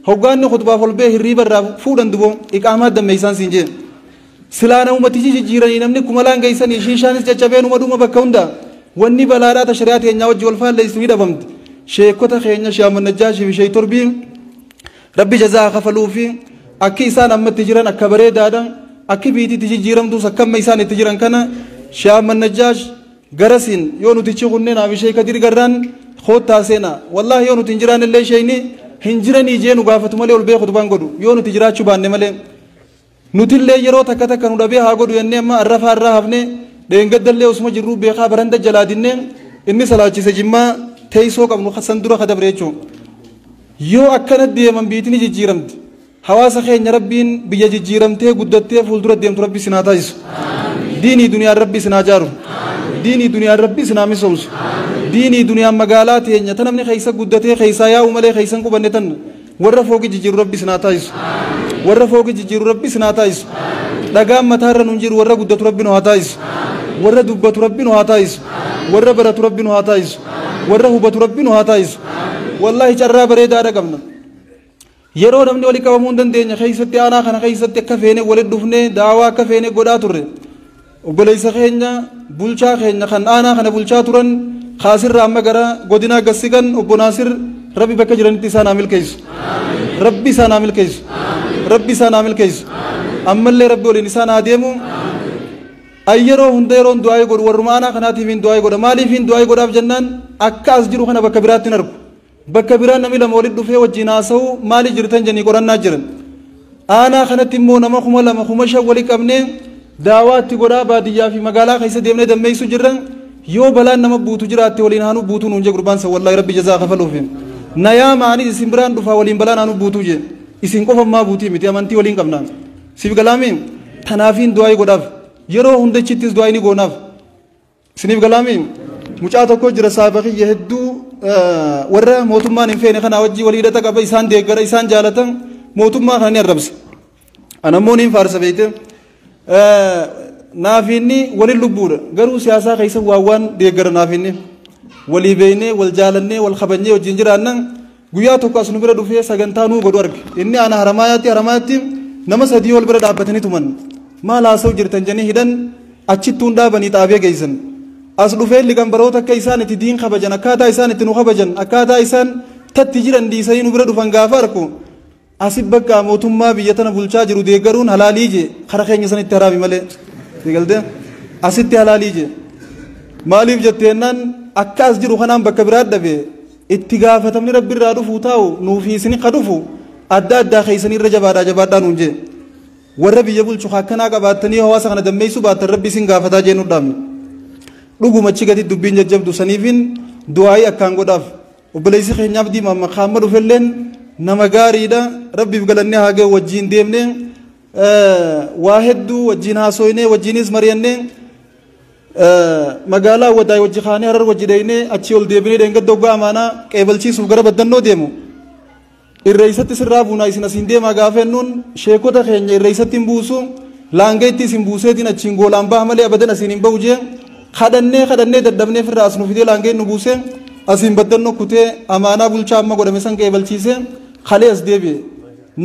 hoggaanni khutbaaf ol bee hirriiba irraa fuudhan duboo iqaamaa dammeeysaan siin jee silaa namumatichi jijjiiranii namni kumalaan geessanii shiishaanis caccabee numa dhuma bakka hunda wanni balaadhaa ta shari'aa teenyaa wajji wal faalleessu ni dhabamti sheekota keenya Shaaman Najjaashii fi Sheey Torbii rabbi jazaa kafaluu fi akki isaan ammatti jiran akka bareedaadha akki biitiitti jijjiiramtus akkamma isaan itti jiran kana Shaaman Najjaash garasiin yoo nuti ciqunnee naaf ishee kadir garraan koottaa seenaa wallaahi yoo nuti hin jiraan illee isheen hin jiranii jee nu gaafatu malee ol beeku dubaan godhu yoo nuti jiraachuu baanne malee nutillee yeroo takka takka nu dhabee haa godhu jennee amma arrafaa irraa hafne dheengaddallee osuma jirruu beekaa baranda jalaa dinnee inni salaachise jimmaa teessoo qabnu san dura kadabre jechuudha yoo akkana deeman biitiin jijjiiramti hawaasa keenya rabbiin biyya jijjiiramtee guddattee fuuldura deemtu rabbi sinaa taasisu diinii duniyaan rabbi sinaa jaaru diinii duniyaan rabbi sinaa misoomsu diinii duniyaan magaalaa teenya ta namni keessa guddatee keessaa yaa'u malee keessan qubanne tan warra fooqi jijjiiru rabbi sinaa taasisu warra fooqi jijjiiru rabbi sinaa taasisu dhagaan mataarra nun jiru warra guddatu rabbi nu haa taasisu warra dubbatu rabbi nu haa taasisu warra baratu rabbi nu haa taasisu warra hubatu rabbi nu haa taasisu wallaahi carraa bareedaadha qabna yeroo namni walii qabamuu hin dandeenye keessatti aanaa kana keessatti akka feene walitti dhufnee daawaa akka feene godhaa turre obboleessa keenya bulchaa keenya kan aanaa kana bulchaa turan kaasirraa amma gara godinaa gassigan obbo Naasir rabbi bakka jiranitti isaan haa milkeessu rabbi isaan haa milkeessu rabbi isaan haa milkeessu ammallee rabbi waliin isaan haa deemu ay yeroo hunda yeroon du'aa godhu warruma aanaa kanaatiif hin du'aa godha maaliif hin du'aa godhaaf jennaan akka as jiru kana bakka biraatti hin argu bakka biraa namni lama walitti dhufee wajjin haasa'u maali jirtan jennii qorannaa jiran aanaa kanatti immoo nama 2000 5,000 walii qabnee daawaatti godhaa baadiyyaa fi magaalaa keessa deemnee dammeessu jirran yoo balaan nama buutu jiraatte waliin haanuu buutuu nuun jee gurbaan san wallaahi rabbi jazaa kafaluuf nayaa ma'anii isin biraan dhufaa waliin balaan haanuu buutuu jee isin qofammaa buutii miti amantii waliin qabnaa siif galaamii tanaafiin du'aa godhaaf yeroo hundachittis du'aa ni goonaaf isiniif galaamii mucaa tokko jira saahiba kiyya hedduu warra mootummaan hin feene kana wajjii walii hidhata qaba isaan deeggara isaan jaalatan mootummaa kana ni arrabsa anammoo niin faarsa beeyte naafinni walin lubbuudha garuu siyaasaa keessa waan waan deeggara naafinni walii beeynee wal jaalannee wal kabajnee wajjin jiraannan guyyaa tokko as nu bira dhufee sagantaa nuu godhu arge inni ana haramayaatti nama sadii ol bira dhaabbatanii tuman maal haasa'u jirtan jennee hidhan achittuun dhaabanii xaabee geessan as dhufee liqanbaroota akka isaan itti diin kabajan akkaataa isaan itti nu kabajan akkaataa isaan tatti jiran dhiisanii nu bira dhufan gaafa arku asib bakka mootummaa biyya tana bulchaa jiru deeggaruun halaalii jee kara keenya sanitti haraami malee galtee asitti halaalii jee maaliif jetteennaan akka as jiru kanaan bakka biraa dhabe itti gaafatamni rabbi irraa dhufuu taa'u nuufi isin ka dhufu adda addaa keessanii irra jabaadhaa jabaadhaa nuun jee warra biyya bulchu akkanaa qabaattanii hawaasa kana dammeessuu baattan rabbi isin gaafataa jee nu dhaabne dhugumachi gadi dubbiin jajjabdu saniifin du'aayii akkaan godhaaf obboleessi keenyaaf diimaa maqaamma dhufelleen nama gaariidha rabbiif galannee haa ga'u wajjiin deemnee waa hedduu wajjiin haasoynee wajjiinis mari'annee magaalaa wadaay wajji kaanee harar wajji dheeynee achii ol deebinee dheengadda hoggaa amaanaa qeebalchiisuuf gara baddannoo deemu irreeysatti sirraa buunaa isin asiin deemaa gaafa jennuun sheekota keenya irreeysatti hin buusu laangeetti isin buuseetiin achiin goolaan baha malee abadan asiin hin bahu jee kadhannee kadhannee dadhabnee firraa as nu fidee laangeen nu buuse asiin baddannoo kutee amaanaa bulchaa amma godhame san qeebalchiise kalee as deebi'e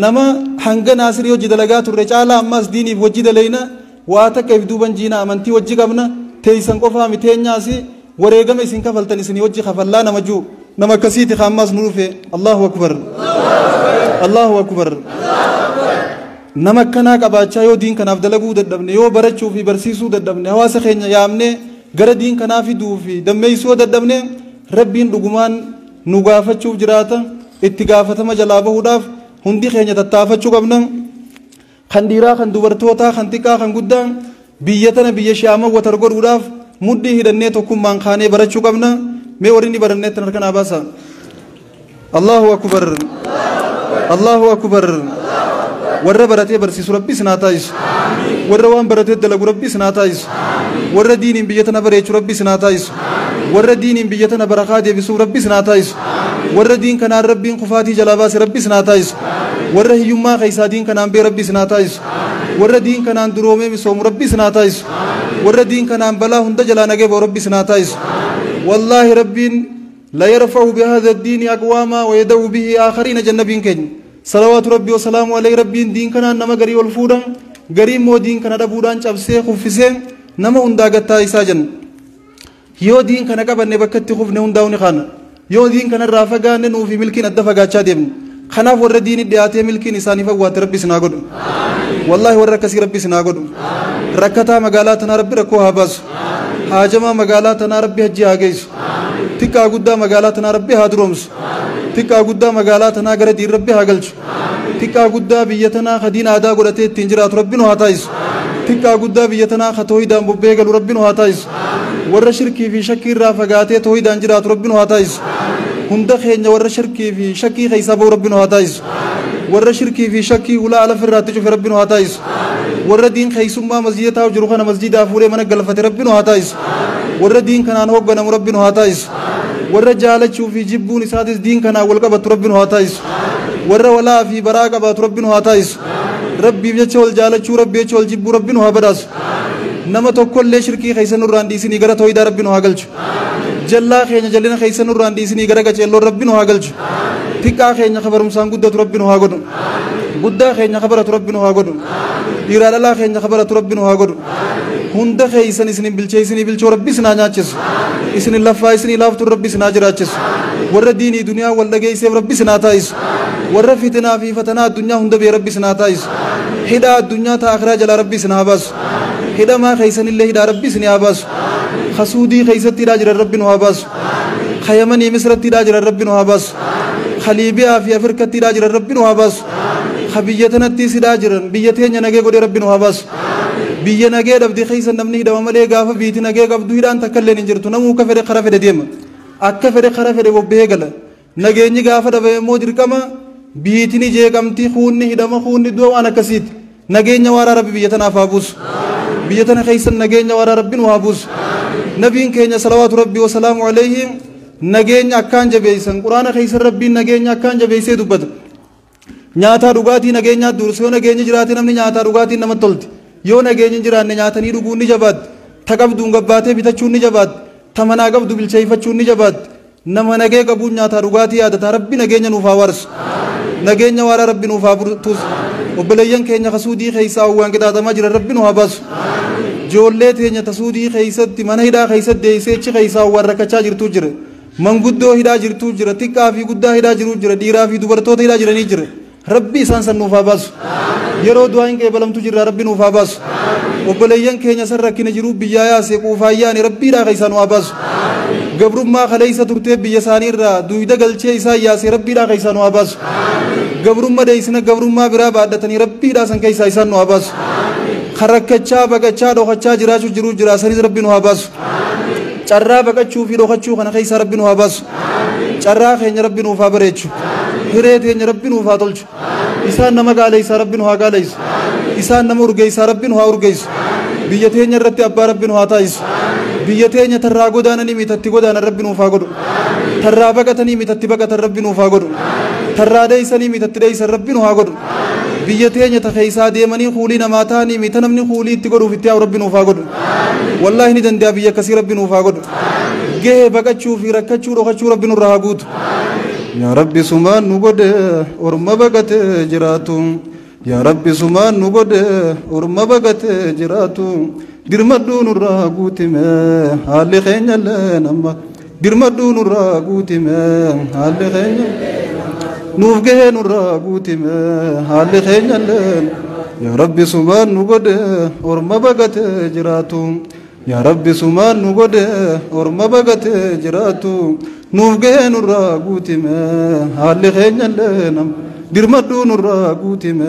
nama hanga naasirii hojii dalagaa turre caalaa ammas diiniif hojii daleyna waa takka if duuban jiina amantii hojii qabna teeysan qofaa miteenyaasi wareegama isin kafaltan isinii hojii kafallaa nama juu nama akkasiiti kaammaas nu dhufe Allahu akbar Allahu akbar nama akkanaa qabaachaa yoo diin kanaaf dalaguu dadhabne yoo barachuu fi barsiisuu dadhabne hawaasa keenya yaamne gara diin kanaa fiduu fi dammeessuu dadhabne rabbiin dhugumaan nu gaafachuuf jiraata itti gaafatama jalaa bahuudhaaf hundi keenya tattaafachuu qabna kan dhiiraa kan dubartootaa kan xiqqaa kan guddaa biyya tana biyya shaama watar godhuudhaaf Mudhii hidhannee tokkummaan kaanee barachuu qabna. Mee warri inni baranneetti harka naa baasa. Allahu akbar, Allahu akbar. Warra baratee barsiisu Rabbi isin haa taasisu. Warra waan baratee dalagu Rabbi isin haa taasisu. Warra diiniin biyya tana bareechu Rabbi isin haa taasisu. Warra diiniin biyya tana barakaa deebisuuf Rabbi isin haa taasisu. Warra diin kanaan Rabbiin kufaatii jalaa baase Rabbi isin haa taasisu. Warra hiyyummaa keessaa diin kanaan bee Rabbi isin haa taasisu. Warra diin kanaan duroomee misoomu Rabbi isin haa taasisu. Warra diin kanaan balaa hunda jalaa nagee ba'u Rabbi isin haa taasisu. Wallaahi Rabbiin la yarfa'u bihadha ad-diini aqwaamaa wa yada'u bihi aakhariina jannabiin keenya. Salawaatu Rabbi wa salaamu alayhi. Rabbiin diin kanaan nama garii ol fuudhan, garii immoo diin kana dhabuudhaan cabsee kuffisee nama hundaa gattaa isaa jenna. Yoo diin kana qabanne bakka itti kufne hundaa'u ni kaana. Yoo diin kanarraa fagaanne nuufi milkiin adda fagaachaa deemne. Kanaaf warra diini dhiyaatee milkiin isaaniif awwaate Rabbi isin haa godhu. Wallaahi warra akkasii Rabbi isin haa godhu. Rakkataa magaalaa tanaa Rabbi rakkoo haa baasu. Haajamaa magaalaa tanaa Rabbi hajji haa geessu. Xiqqaa guddaa magaalaa tanaa Rabbi haa duroomsu. Xiqqaa guddaa magaalaa tanaa gara diin Rabbi haa galchu. Xiqqaa guddaa biyya tanaa ka diin aadaa godhatee ittiin jiraatu Rabbi nu haa taasisu. Xiqqaa guddaa biyya tanaa ka toohidaan bobbee galu Rabbi nu haa taasisu. Warra shirkii fi shakkii irraa fagaatee toohidaan jiraatu Rabbi nu haa taasisu. Hunda keenya warra shirkii fi shakkii keessaa ba'u Rabbi nu haa taasisu. Warra shirkii fi shakkii hulaa ala irraatti cufe Rabbi nu haa taasisu. Warra diin keessummaa masjida taa'u jiru kana masjidaa fuudhee mana galfate Rabbi nu haa taasisu. Warra diin kanaan hoogganamu Rabbi nu haa taasisu. Warra jaalachuu fi jibbuun isaatis diin kanaan wal qabatu Rabbi nu haa taasisu. Warra walaa fi baraa qabaatu Rabbi nu haa taasisu. Rabbiif jecha wal jaalachuu, Rabbi jecha wal jibbuu Rabbi nu haa badhaasu. Nama tokkollee shirkii keessa nurraan dhiisinii gara tooyidaa Rabbi nu haa galchu. Jallaa keenya jallina keessa nurraan dhiisinii gara qaceelloo Rabbi nu haa galchu. Xiqqaa keenya kabarumsaan guddatu Rabbi nu haa godhu. Guddaa keenya kabaratu Rabbi nu haa godhu. Dhiiraa dhalaa keenya kabaratu Rabbi nu haa godhu. Hunda keessan isinin bilcheessinii bilchoo Rabbi isin haa nyaachisu. Isinin laffaa isinii laaftuun Rabbi isin haa jiraachisu. Warra diinii duniyaa wal dhageesseef Rabbi isin haa taasisu. Warra fitinaa fi fatanaa addunyaa hunda bee Rabbi isin haa taasisu. Hidhaa addunyaa ta'a akhiraa jalaa Rabbi isin haa baasu. Hidhamaa keessanillee hidhaa Rabbi isin haa baasu. Kasuudii keessatti hidhaa jiran Rabbi nu haa baasu. Kayamanii Misratti hidhaa jiran Rabbi nu haa baasu. Kaliibiyaa fi Afrikatti hidhaa jiran Rabbi nu haa baasu. Ka biyya tanattis hidhaa jiran biyya teenya nagee godhee Rabbi nu haa baasu. Biyya nagee dhabde keessa namni hidhama malee gaafa biiti nagee qabdu hidhaan takka illee hin jirtu. Namuu akka fedhe kara fedhe deema. Akka fedhe kara fedhe bobba'ee gala. Nageenyi gaafa dhabame immoo dirqama biitiin jeeqamti, kuunni hidhama, kuunni du'a waan akkasiiti. Nageenya waaraa Rabbi biyya tanaaf haa buusu. Biyya tana keessa nageenya waaraa Rabbi nu haa buusu. Nabiin keenya salawaatu Rabbi wa salaamu alayhi nageenya akkaan jabeessan. Quraana keessa Rabbiin nageenya akkaan jabeessee dubbata. Nyaataa dhugaatii nageenyaa dursa. Yoo nageenyi jiraate namni nyaataa dhugaatiin namatti tolti. Yoo nageenyi hin jiraanne nyaatanii dhuguun ni jabaatti. Ta qabduun gabbaatee bitachuun ni jabaatti. Ta manaa qabdu bilcheeffachuun ni jabaatti. Nama nagee qabuun nyaataa dhugaatii yaadata. Rabbi nageenya nuuf haa waarsu. Nageenya waaraa Rabbi nuuf haa burtuus. Obboleeyyan keenya kasuudii keessaa waan qixaaxamaa jiran Rabbi nu haa baasu. Ijoollee teenya tasuudii keessatti mana hidhaa keessatti deessee achi keessaa waan rakkachaa jirtu jira. Manguddoo hidhaa jirtu jira. Xiqqaa fi guddaa hidhaa jiru jira. Dhiiraa fi dubartoota hidhaa jiranii jira. Rabbi isaan san nuuf haa baasu. Yeroo du'aa hin qeebalamtu jirra Rabbi nuuf haa baasu. Obboleeyyan keenya san rakkina jiru biyyaa yaase quufaayyaani Rabbi hidhaa keessaa nu haa baasu. Gabrummaa kaleessa turtee biyya isaanii irraa duwida galchee isaan yaase Rabbi hidhaa keessaa nu haa baasu. Gabrummaa deessina gabrummaa biraa baadhatanii Rabbi hidhaa san keessaa isaan nu haa baasu. Karakkachaa baqachaa dhokachaa jiraachuu jiru jira sanis Rabbi nu haa baasu. Carraa baqachuu fi dhokachuu kana keessaa Rabbi nu haa baasu. Carraa keenya Rabbi nuuf haa bareechu. Hiree teenya Rabbi nuuf haa tolchu. Isaan nama gaaleessaa Rabbi nu haa gaaleessu. Isaan nama urgeessaa Rabbi nu haa urgeessu. Biyya teenya irratti abbaa Rabbi nu haa taasisu. Biyya teenya tarraa godaananii mitatti godaanan Rabbi nuuf haa godhu. Tarraa baqatanii mitatti baqatan Rabbi nuuf haa godhu. Tarraa dheessanii mitatti dheessan Rabbi nu haa godhu. Biyya teenya ta keessaa deemanii kuulii namaa ta'anii mita namni kuulii itti godhuuf itti yaa'u Rabbi nuuf haa godhu. Wallaahi ni danda'a biyya akkasii Rabbi nuuf haa godhu. Gahee baqachuu fi rakkachuu dhokachuu Rabbi nurraa haa guutu. Yaa Rabbi sumaan nu godhe orma baqatee jiraatu. Yaa Rabbi sumaan nu godhe orma baqatee jiraatu. Dirmadhuu nurraa guutime haalli keenya illee nama. Dirmadhuu nurraa guutime haalli keenya. Nuuf gahee nurraa guutime haalli keenya illee. Yaa Rabbi sumaan nu godhe orma baqatee jiraatu. Yaa Rabbi sumaan nu godhe orma baqatee jiraatu. Nuuf gahee nurraa guutime haalli keenya illee nama. Dirmadhuu nurraa guutime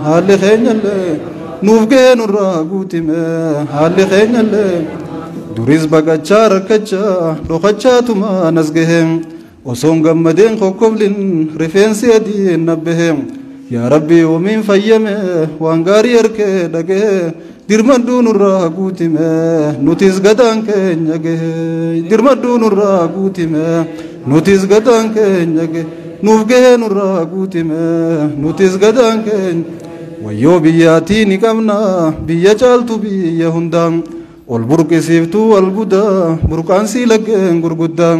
haalli keenya illee. Nuuf gahee nurraa guutime haalli keenya illee. Duris baqachaa rakkachaa dhokachaatuma nas gahe osoon gammadeen kokkoblin rifeensi adiin nabbahe yaa rabbi yoomiin fayyame waan gaarii erkee dhagahe dirmadhuu nurraa guutime nutis gadaan keenya gahe dirmadhuu nurraa guutime nutis gadaan keenya gahe nuuf gahe nurraa guutime nutis gadaan keenya wayyoo biyyaatii ni qabna biyya caaltu biyya hundaa ol burqisiiftuu albudaa burqaansii laggeen gurguddaa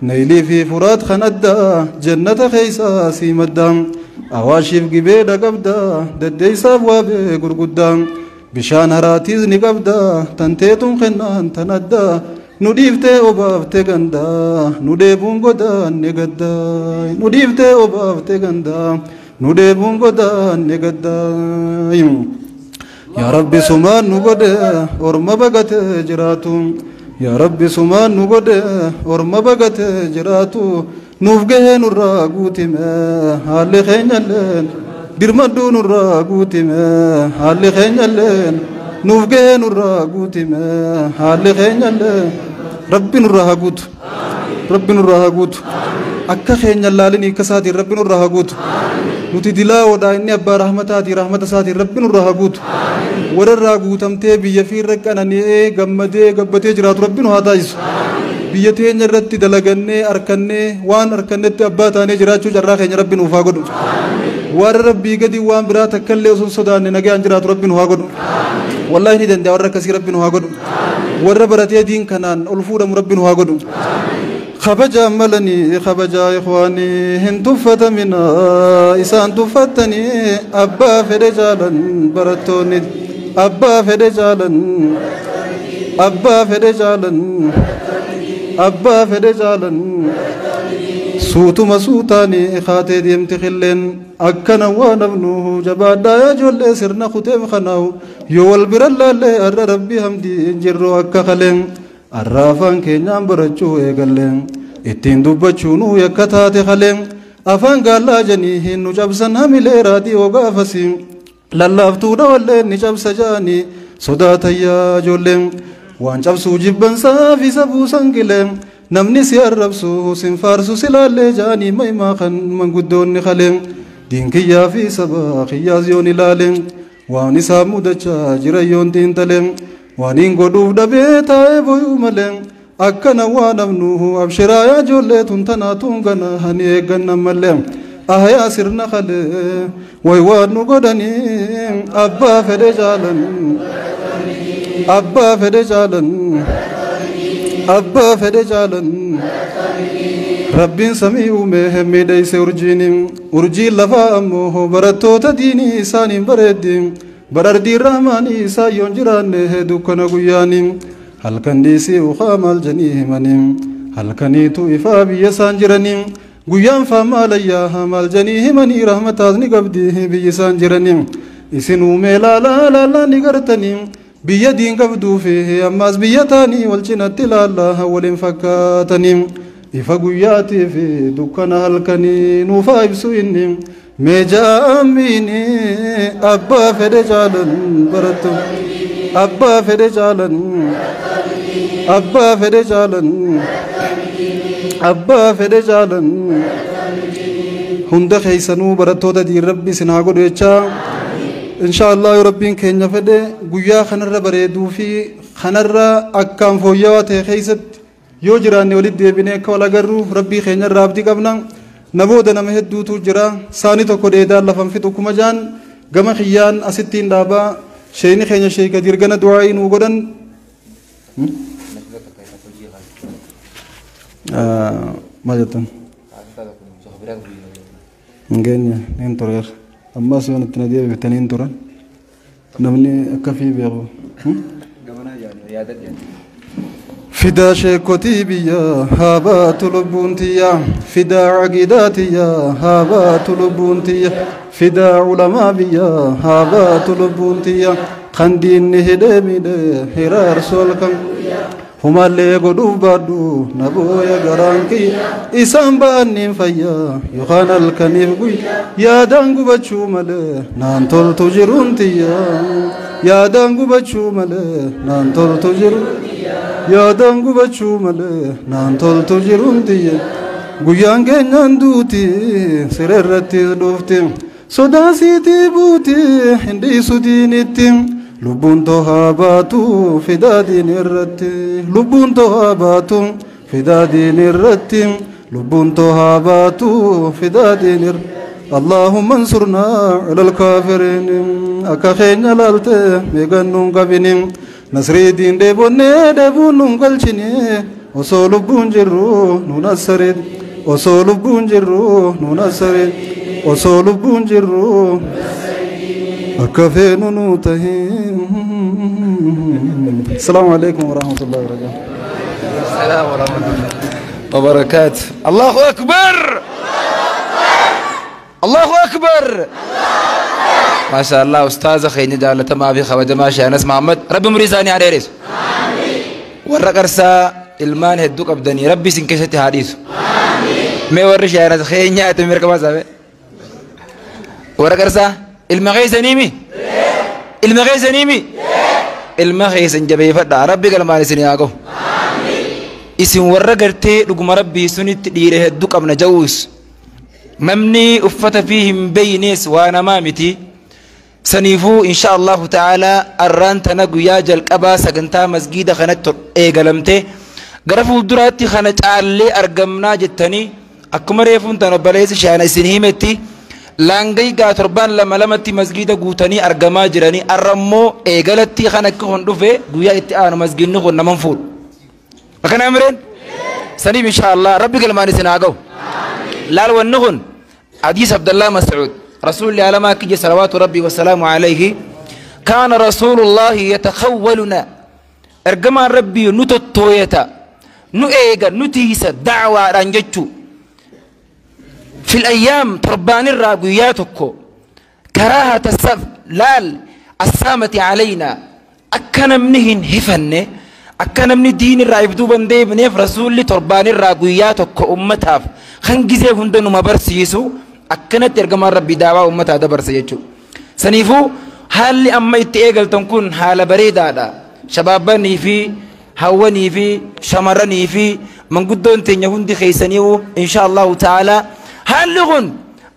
naylii fi furaat kan addaa jannata keeysaa sii maddaa awaashiif gibeedha qabdaa deddeeysaaf waabee gurguddaa bishaan haraatiis ni qabdaa tanteetuun kennaan tan addaa nu dhiiftee obaaftee gandaa nu dheebuun godaanne gaddaa nu dhiiftee obaaftee gandaa nu dheebuun godaanne gaddaa yaa rabbi sumaan nu godhe orma bagatee jiraatu yaa rabbi sumaan nu godhe orma bagatee jiraatu nuuf gahee nurraa guutime haalli keenyalleen dirmadhuu nurraa guutime haalli keenyalleen nuuf gahee nurraa guutime haalli keenyalleen rabbi nurraa haa guutu rabbi nurraa haa guutu akka keenya laalin hiika isaatiin rabbi nurraa haa guutu nuti dilaawoodha inni abbaa rahmataatii rahmata isaatiin rabbi nurraa haa guutu wararraa guutamtee biyya fiirra qanani'ee gammadee gabbatee jiraatu rabbi nu haa taasisu biyya teenya irratti dalagannee arkannee waan arkannetti abbaa taanee jiraachuu carraa keenya rabbi nuuf haa godhu warra rabbii gadi waan biraa takkallee osoo hin sodaanne nagaan jiraatu rabbi nu haa godhu wallaahi ni danda'a warra akkasii rabbi nu haa godhu warra baratee diin kanaan ol fuudhamu rabbi nu haa godhu kabajaa malanii kabajaa ikhwaanii hin tuffatamina isaan tuffattanii abbaa fedhe caalan barattoonni abbaa fedhe caalan abbaa fedhe caalan abbaa fedhe caalan suutuma suutaanii kaatee deemti qilleen akkana waan abnuhu jabaadhaa yaa ijoollee sirna kuteef kanaahu yoo wal bira laallee arra rabbi hamdii hin jirru akka kaleen arra afaan keenyaan barachuu eegalleen ittiin dubbachuunuu yakka taate kaleen afaan gaallaa janii hin nu cabsan hamilee raadiyoo gaafasii lallaaftuudha walleen ni cabsa jaanii sodaatayyaa ijoolleen waan cabsuu jibbansaa fi sabuusan qileen namni si arrabsu sin faarsu si laallee jaanii maimaa kan manguddoonni kaleen diin kiyyaa fi saba kiyyaas yoon ilaaleen waan isaa mudachaa jira yoon xiinxaleen waan hin godhuuf dhabee taa'ee boyuu malee akkana waan abnuhu abshiraa yaa ijoollee tun tanaatuun gana hani eeggannan malee ahayaa sirna kalee way waan nu godhanii abbaa fedhe caalan abbaa fedhe caalan abbaa fedhe caalan rabbiin samii uume miidhayse urjiin urjiin lafaa ammoo barattoota diinii isaaniin bareeddi barardiin rahmaanii isaan yoon jiraanne dukkana guyyaanii halkan dhiisii ukaa maal janii himanii halkaniitu ifaa biyya isaan jiranii guyyaan faa maalayyaa maal janii himanii rahmataas ni qabdi biyya isaan jiranii isin uumee laalaa laalaa ni gartanii biyya diin qabduu fi ammaas biyya taanii wal cinatti ilaallaa waliin fakkaatanii ifa guyyaatii fi dukkana halkanii nuufaa ibsu inni meejaa amiini abbaa fedhe caalan barattu abbaa fedhe caalan abbaa fedhe caalan abbaa fedhe caalan hunda keeysanuu barattoota diin rabbi isin haa godhu jechaa insha Allah yoo rabbiin keenya fedhe guyyaa kanarra bareeduu fi kanarra akkaan fooyyawaa ta'e keessatti yoo jiraanne walitti deebinee akka wal agarru rabbii keenya irraa abdii qabna namoota nama hedduutu jira saani tokko dheedaan lafan fixu kuma jaan gama kiyyaan asittiin dhaabaa sheeyni keenya sheeka dirgana du'aa'ii nuu godhan maal jettan hin geenye niin tureera ammas yoon itti na deebiftanii hin turan namni akka fi beeku fidaa sheekotii biyya haa baatu lubbuun tiyya fidaa caqiidaa tiyya haa baatu lubbuun tiyya fidaa culamaa biyya haa baatu lubbuun tiyya kan diinni hidhee miidhee hiraarsu halkan humaallee godhuuf baadhu na booya garaan kiyya isaan ba'anniin fayyaa yookaan halkaniif guyya yaadaan gubachuu malee naan toltu jiruun tiyya yaadaan gubachuu malee naan toltu jiru. Yaadaan gubachuu malee naan toltu jiruun tiyye. Guyyaan keenyaan duuti siree irratti dhufti. Sodaa siitii buuti hin dhiisu diinitti. Lubbuun tohaa baatu fidaa diin irratti. Lubbuun tohaa baatu fidaa diin irratti. Lubbuun tohaa baatu fidaa diin irratti. اللهم انصرنا على الكافرين. أكا خينيا لالتي ميغنون قبنين. نصري دين ديبوني ديبونون قلشني. وصول بونجرو نونسرين. وصول بونجرو نونسرين. وصول بونجرو أكا فينو نوتهين. السلام عليكم ورحمة الله وبركاته. السلام ورحمة الله وبركاته. الله أكبر. الله أكبر. ما شاء الله أستاذ خيني جالة ما في خواجة ما شاء ناس محمد ربي مريزاني على ريس. ورقرسا المان هدوك أبدني ربي سنكشتي حديث. ما ورش يا ناس خيني أتمر كما سابق. ورقرسا المغيث نيمي. المغيث نيمي. المغيث جبي فدا ربي قال ما نسني أكو. اسم ورقرتي لقم ربي سنت ديره هدوك أبنا جوز. ممني أفت فيهم بينيس وانا مامتي سنيفو إن شاء الله تعالى الران تنقو يا جلق أبا سقنتا مسجد خانت إيقلمتي غرفو دراتي خانت آلي أرقمنا جتني أكما ريفون تنباليس شانا سنهيمتي لانغي قاتربان لما لمتي مسجد قوتني أرقما جراني الرمو إيقلتي خانت كهن دفه قويا اتآن مسجد نخون نمنفول مكان أمرين سنيف إن شاء الله ربي قلماني سناقو لال والنغن حديث عبد الله مسعود رسول الله على ما كجي صلوات ربي وسلامه عليه كان رسول الله يتخولنا ارجما ربي نتويتا نؤيغا نتيس دعوة رانجتو في الأيام تربان الراقياتكو كراهة السف لال السامة علينا أكن منهن هفن أكن من الدين الرأي بدوبن ديب نيف رسول الله تربان الراقياتكو أمتها خنجزه هندن ما برسيسو أكنت ترجم ربي دعوة أمتها دبرسيجو سنيفو هل أما يتأجل تكون حال بريدة هذا شبابني في هوني في شمرني في من قدون تنيهون دي خيسنيو إن شاء الله تعالى هل لغن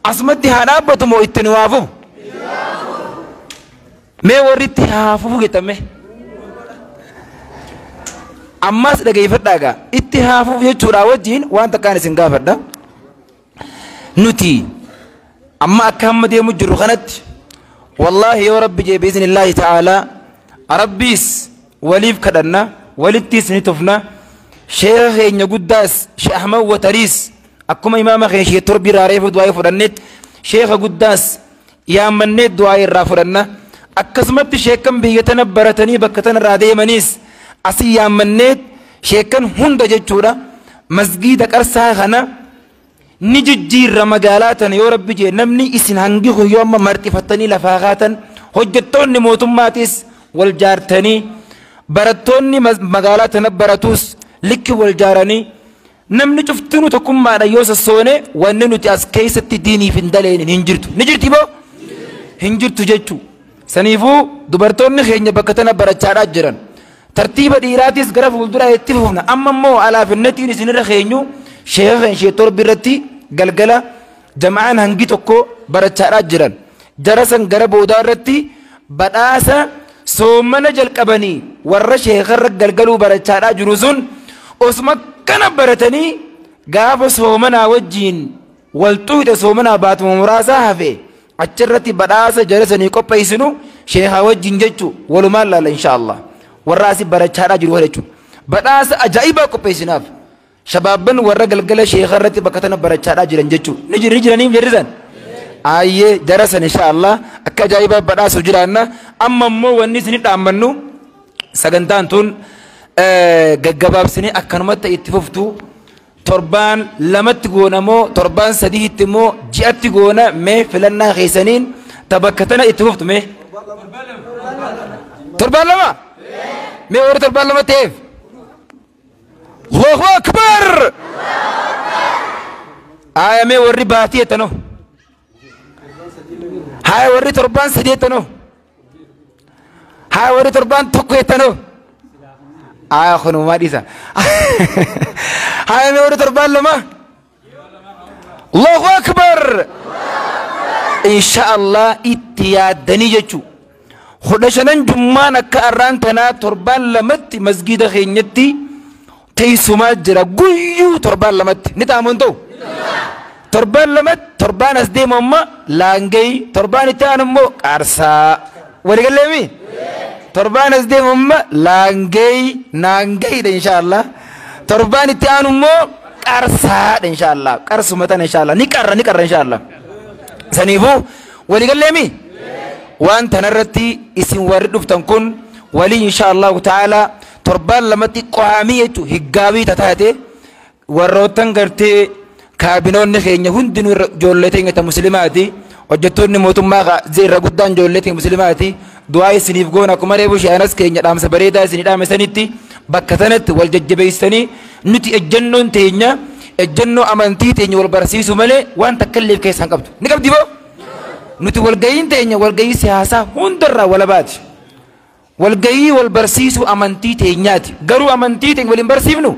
عصمتي هنابة مو التنوافو ما وريتي هافو كتمه أماس لقي فرداغا اتهافو يجورا وجين وانت كان سنغا فردا نتي أما أكام دي مجرو خنت والله يا رب جي بإذن الله تعالى ربيس وليف كدنا ولتيس نتفنا شيخ إن قداس شيخ أحمد وتريس أكما إمام خين شيخ تربي راريف دعاء فرنت شيخ قداس يا من نت دعاء رافرنا أكسمت شيخ بيتنا برتني بكتنا رادي منيس أسي يا منيت شيكن هند جتورا مسجد كرسا خنا نججير مقالاتنا يا رب جي نمني إسن هنجيه يوم مرتي فتني لفاغاتا هجتوني موتماتيس والجارتني برتوني مقالاتنا برتوس لك والجارني نمني شفتنو تكون معنا يوس الصوني واننو تأس كيسة ديني في اندلين هنجرتو نجرتي بو هنجرتو جتو سنيفو دبرتوني خيني بكتنا برتشارات جران ترتيب ديراتيس غرف ولدرا يتفقنا أما مو على فنتي نسنر خينيو شيخ شيطور برتي قلقلة جمعان هنجي توكو برتشارات جران جرسن غرب ودارتي بداسة سومنا جل كبني ور شيخ رق قلقلو برتشارات جروزون أسمك كان برتني قاف سومنا وجين والتوت سومنا بات ممراسة هفي أشرتي بداسة جرسن يكوب يسنو شيخ وجين جتو ولما لا إن شاء الله والراسي برتشارا جرو هرچو بداس أجايبا كوبيسناف شبابن ورقل قل شيخ رتي بكتنا برتشارا جرن جتو نجري نجري جرزن آيه درسن إن شاء الله أكجايبا بداس جرانا أما مو ونيس نتأمنو سجنتان تون جباب سنة أكنمت اتففتو تربان لمت جونا مو تربان سديه تمو جئت جونا ما فلنا خيسانين تبكتنا اتففتو ما تربان لما مي ورد تربان لما تيف الله أكبر آية مي وري باتية تنو هاي وري تربان سديه تنو هاي وري تربان تقوية تنو Aa kunumaa dhiisa. Haa mee warra torbaan lama. Allahu akbar. Insha Allah itti yaaddanii jechuu. 15 jummaan akka arraan tanaa torbaan lamatti masgiida keenyatti teessumaa jira guyyuu torbaan lamatti ni ta'amu hin ta'u. Torbaan lamatti torbaan as deemu amma laangee torbaan itti aanu immoo qaarsaa waliigalleemi. Torbaan as deemu amma laangee naangeedha insha Allah. Torbaan itti aanu immoo qarsaadha insha Allah. Qarsuma tana insha Allah ni qarra insha Allah. Saniifuu waliigalleemi. Waan tanarratti isin warri dhuftan kun walii insha Allahu ta'ala torbaan lamatti qo'aamii jechuun higgaabii tataate warroottan gartee kaabinoonni keenya hundinuu ijoollee teenya ta muslimaati hojjettoonni mootummaa irra guddaan ijoollee teenya muslimaati du'aa isiniif goona akkuma reebu shaanas keenya dhaamsa bareedaa isinii dhaame sanitti bakka sanatti wal jajjabeessanii nuti ejjennoon teenya ejjennoo amantii teenya wal barsiisu malee waan takka illee keessaa hin qabdu ni qabdi boo. Nuti walga'iin teenya walga'ii siyaasaa hundarraa walabaati. Walga'ii wal barsiisuu amantii teenyaati. Garuu amantii teenya waliin barsiifnu?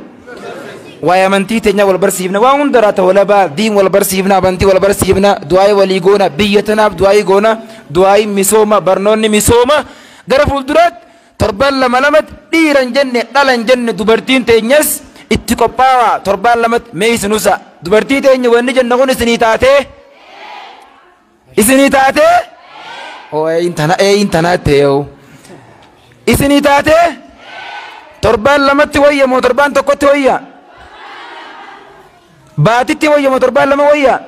Waa'ee amantii teenyaa wal barsiifna. Waan hundarraa ta walabaa diin wal barsiifna, amantii wal barsiifna, du'aa'ii walii goona, biyya tanaaf du'aa'ii goona, du'aa'ii misooma, barnoonni misooma. Gara fuulduraatti torbaan lama lamatti dhiiran jenne dhalan jenne dubartiin teenyas itti qophaa'aa torbaan lamatti mee isinusa. Dubartii teenya wanni jenna kun isinii taatee? Isinii taatee? Oo intana ta'e isinii taatee? Torbaan lamatti wayya moo torbaan tokkotti wayya? Baatitti wayya moo torbaan lama wayya?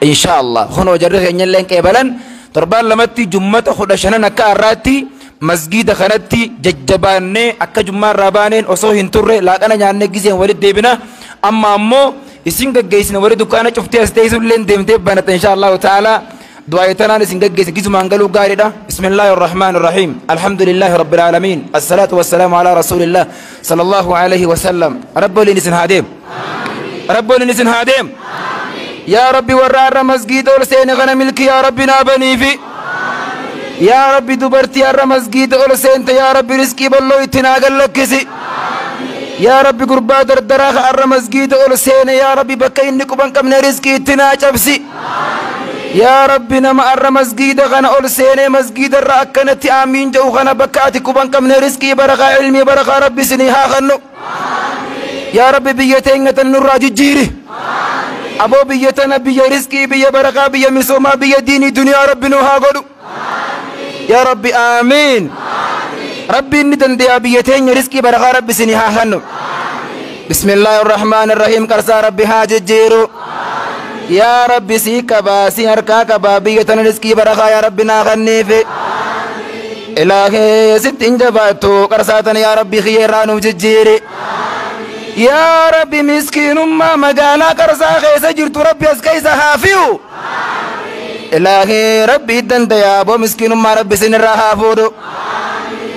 Insha Allah kunoo jarri keenya illee qeebalan torbaan lamatti jummata 15 akka har'aatti masgiida kanatti jajjabaannee akka jummaa irraa baaneen osoo hin turre laaqana nyaannee giseen walitti deebina. Amma ammoo isin gaggeessina warri dukkaana cuftee as teessu illee deemtee banata insha Allahu ta'ala. Du'aa tanaan isin gaggeessina gisumaan galuu gaariidha. Bismillahir Rahmanir Rahiim. Alhamdulillahi Rabbil Aalamiin. Assalatu wassalamu ala Rasulillah sallallahu alayhi wa sallam. Rabbi isin haa deemu. Rabbi isin haa deemu. Yaa Rabbi warra har'a masgiida ol seene kana milki yaa Rabbi naa baniifi. Yaa Rabbi dubartii har'a masgiida ol seente yaa Rabbi rizqii bal'oo itti naa gallakkisi. Yaa Rabbi gurbaa dardaraa har'a masgiida ol seene yaa Rabbi bakka inni quban qabne rizqii itti naa cabsi. Yaa Rabbi nama har'a masgiida kana ol seenee masgiida irra akkanatti aamiin jedhu kana bakka ati quban qabne rizqii barakaa ilmii barakaa Rabbi isinii haa kennu. Yaa Rabbi biyya teenya tan nurraa jijjiiri. Aboo biyya tana biyya rizqii biyya barakaa biyya misoomaa biyya diinii duniyaa Rabbi nu haa godhu. Yaa Rabbi aamiin. Rabbi inni dandeeyaa biyya teenya rizqii barakaa Rabbi isinii haa kennu. Bismillahir Rahmanir Rahiim. Qarsaa Rabbi haa jijjiiru. Yaa Rabbi sii qabaa si harkaa qabaa biyya tana rizqii barakaa yaa Rabbi naa kenniifi. Ilaahee sitti hin jabaattu qarsaa tana yaa Rabbi kiyya irraa nuuf jijjiiri. Yaa Rabbi miskiinummaa magaalaa qarsaa keessa jirtu Rabbi as keessa haa fi'u. Ilaahee Rabbi dandayaa boo miskiinummaa Rabbi isinirraa haa fuudhu.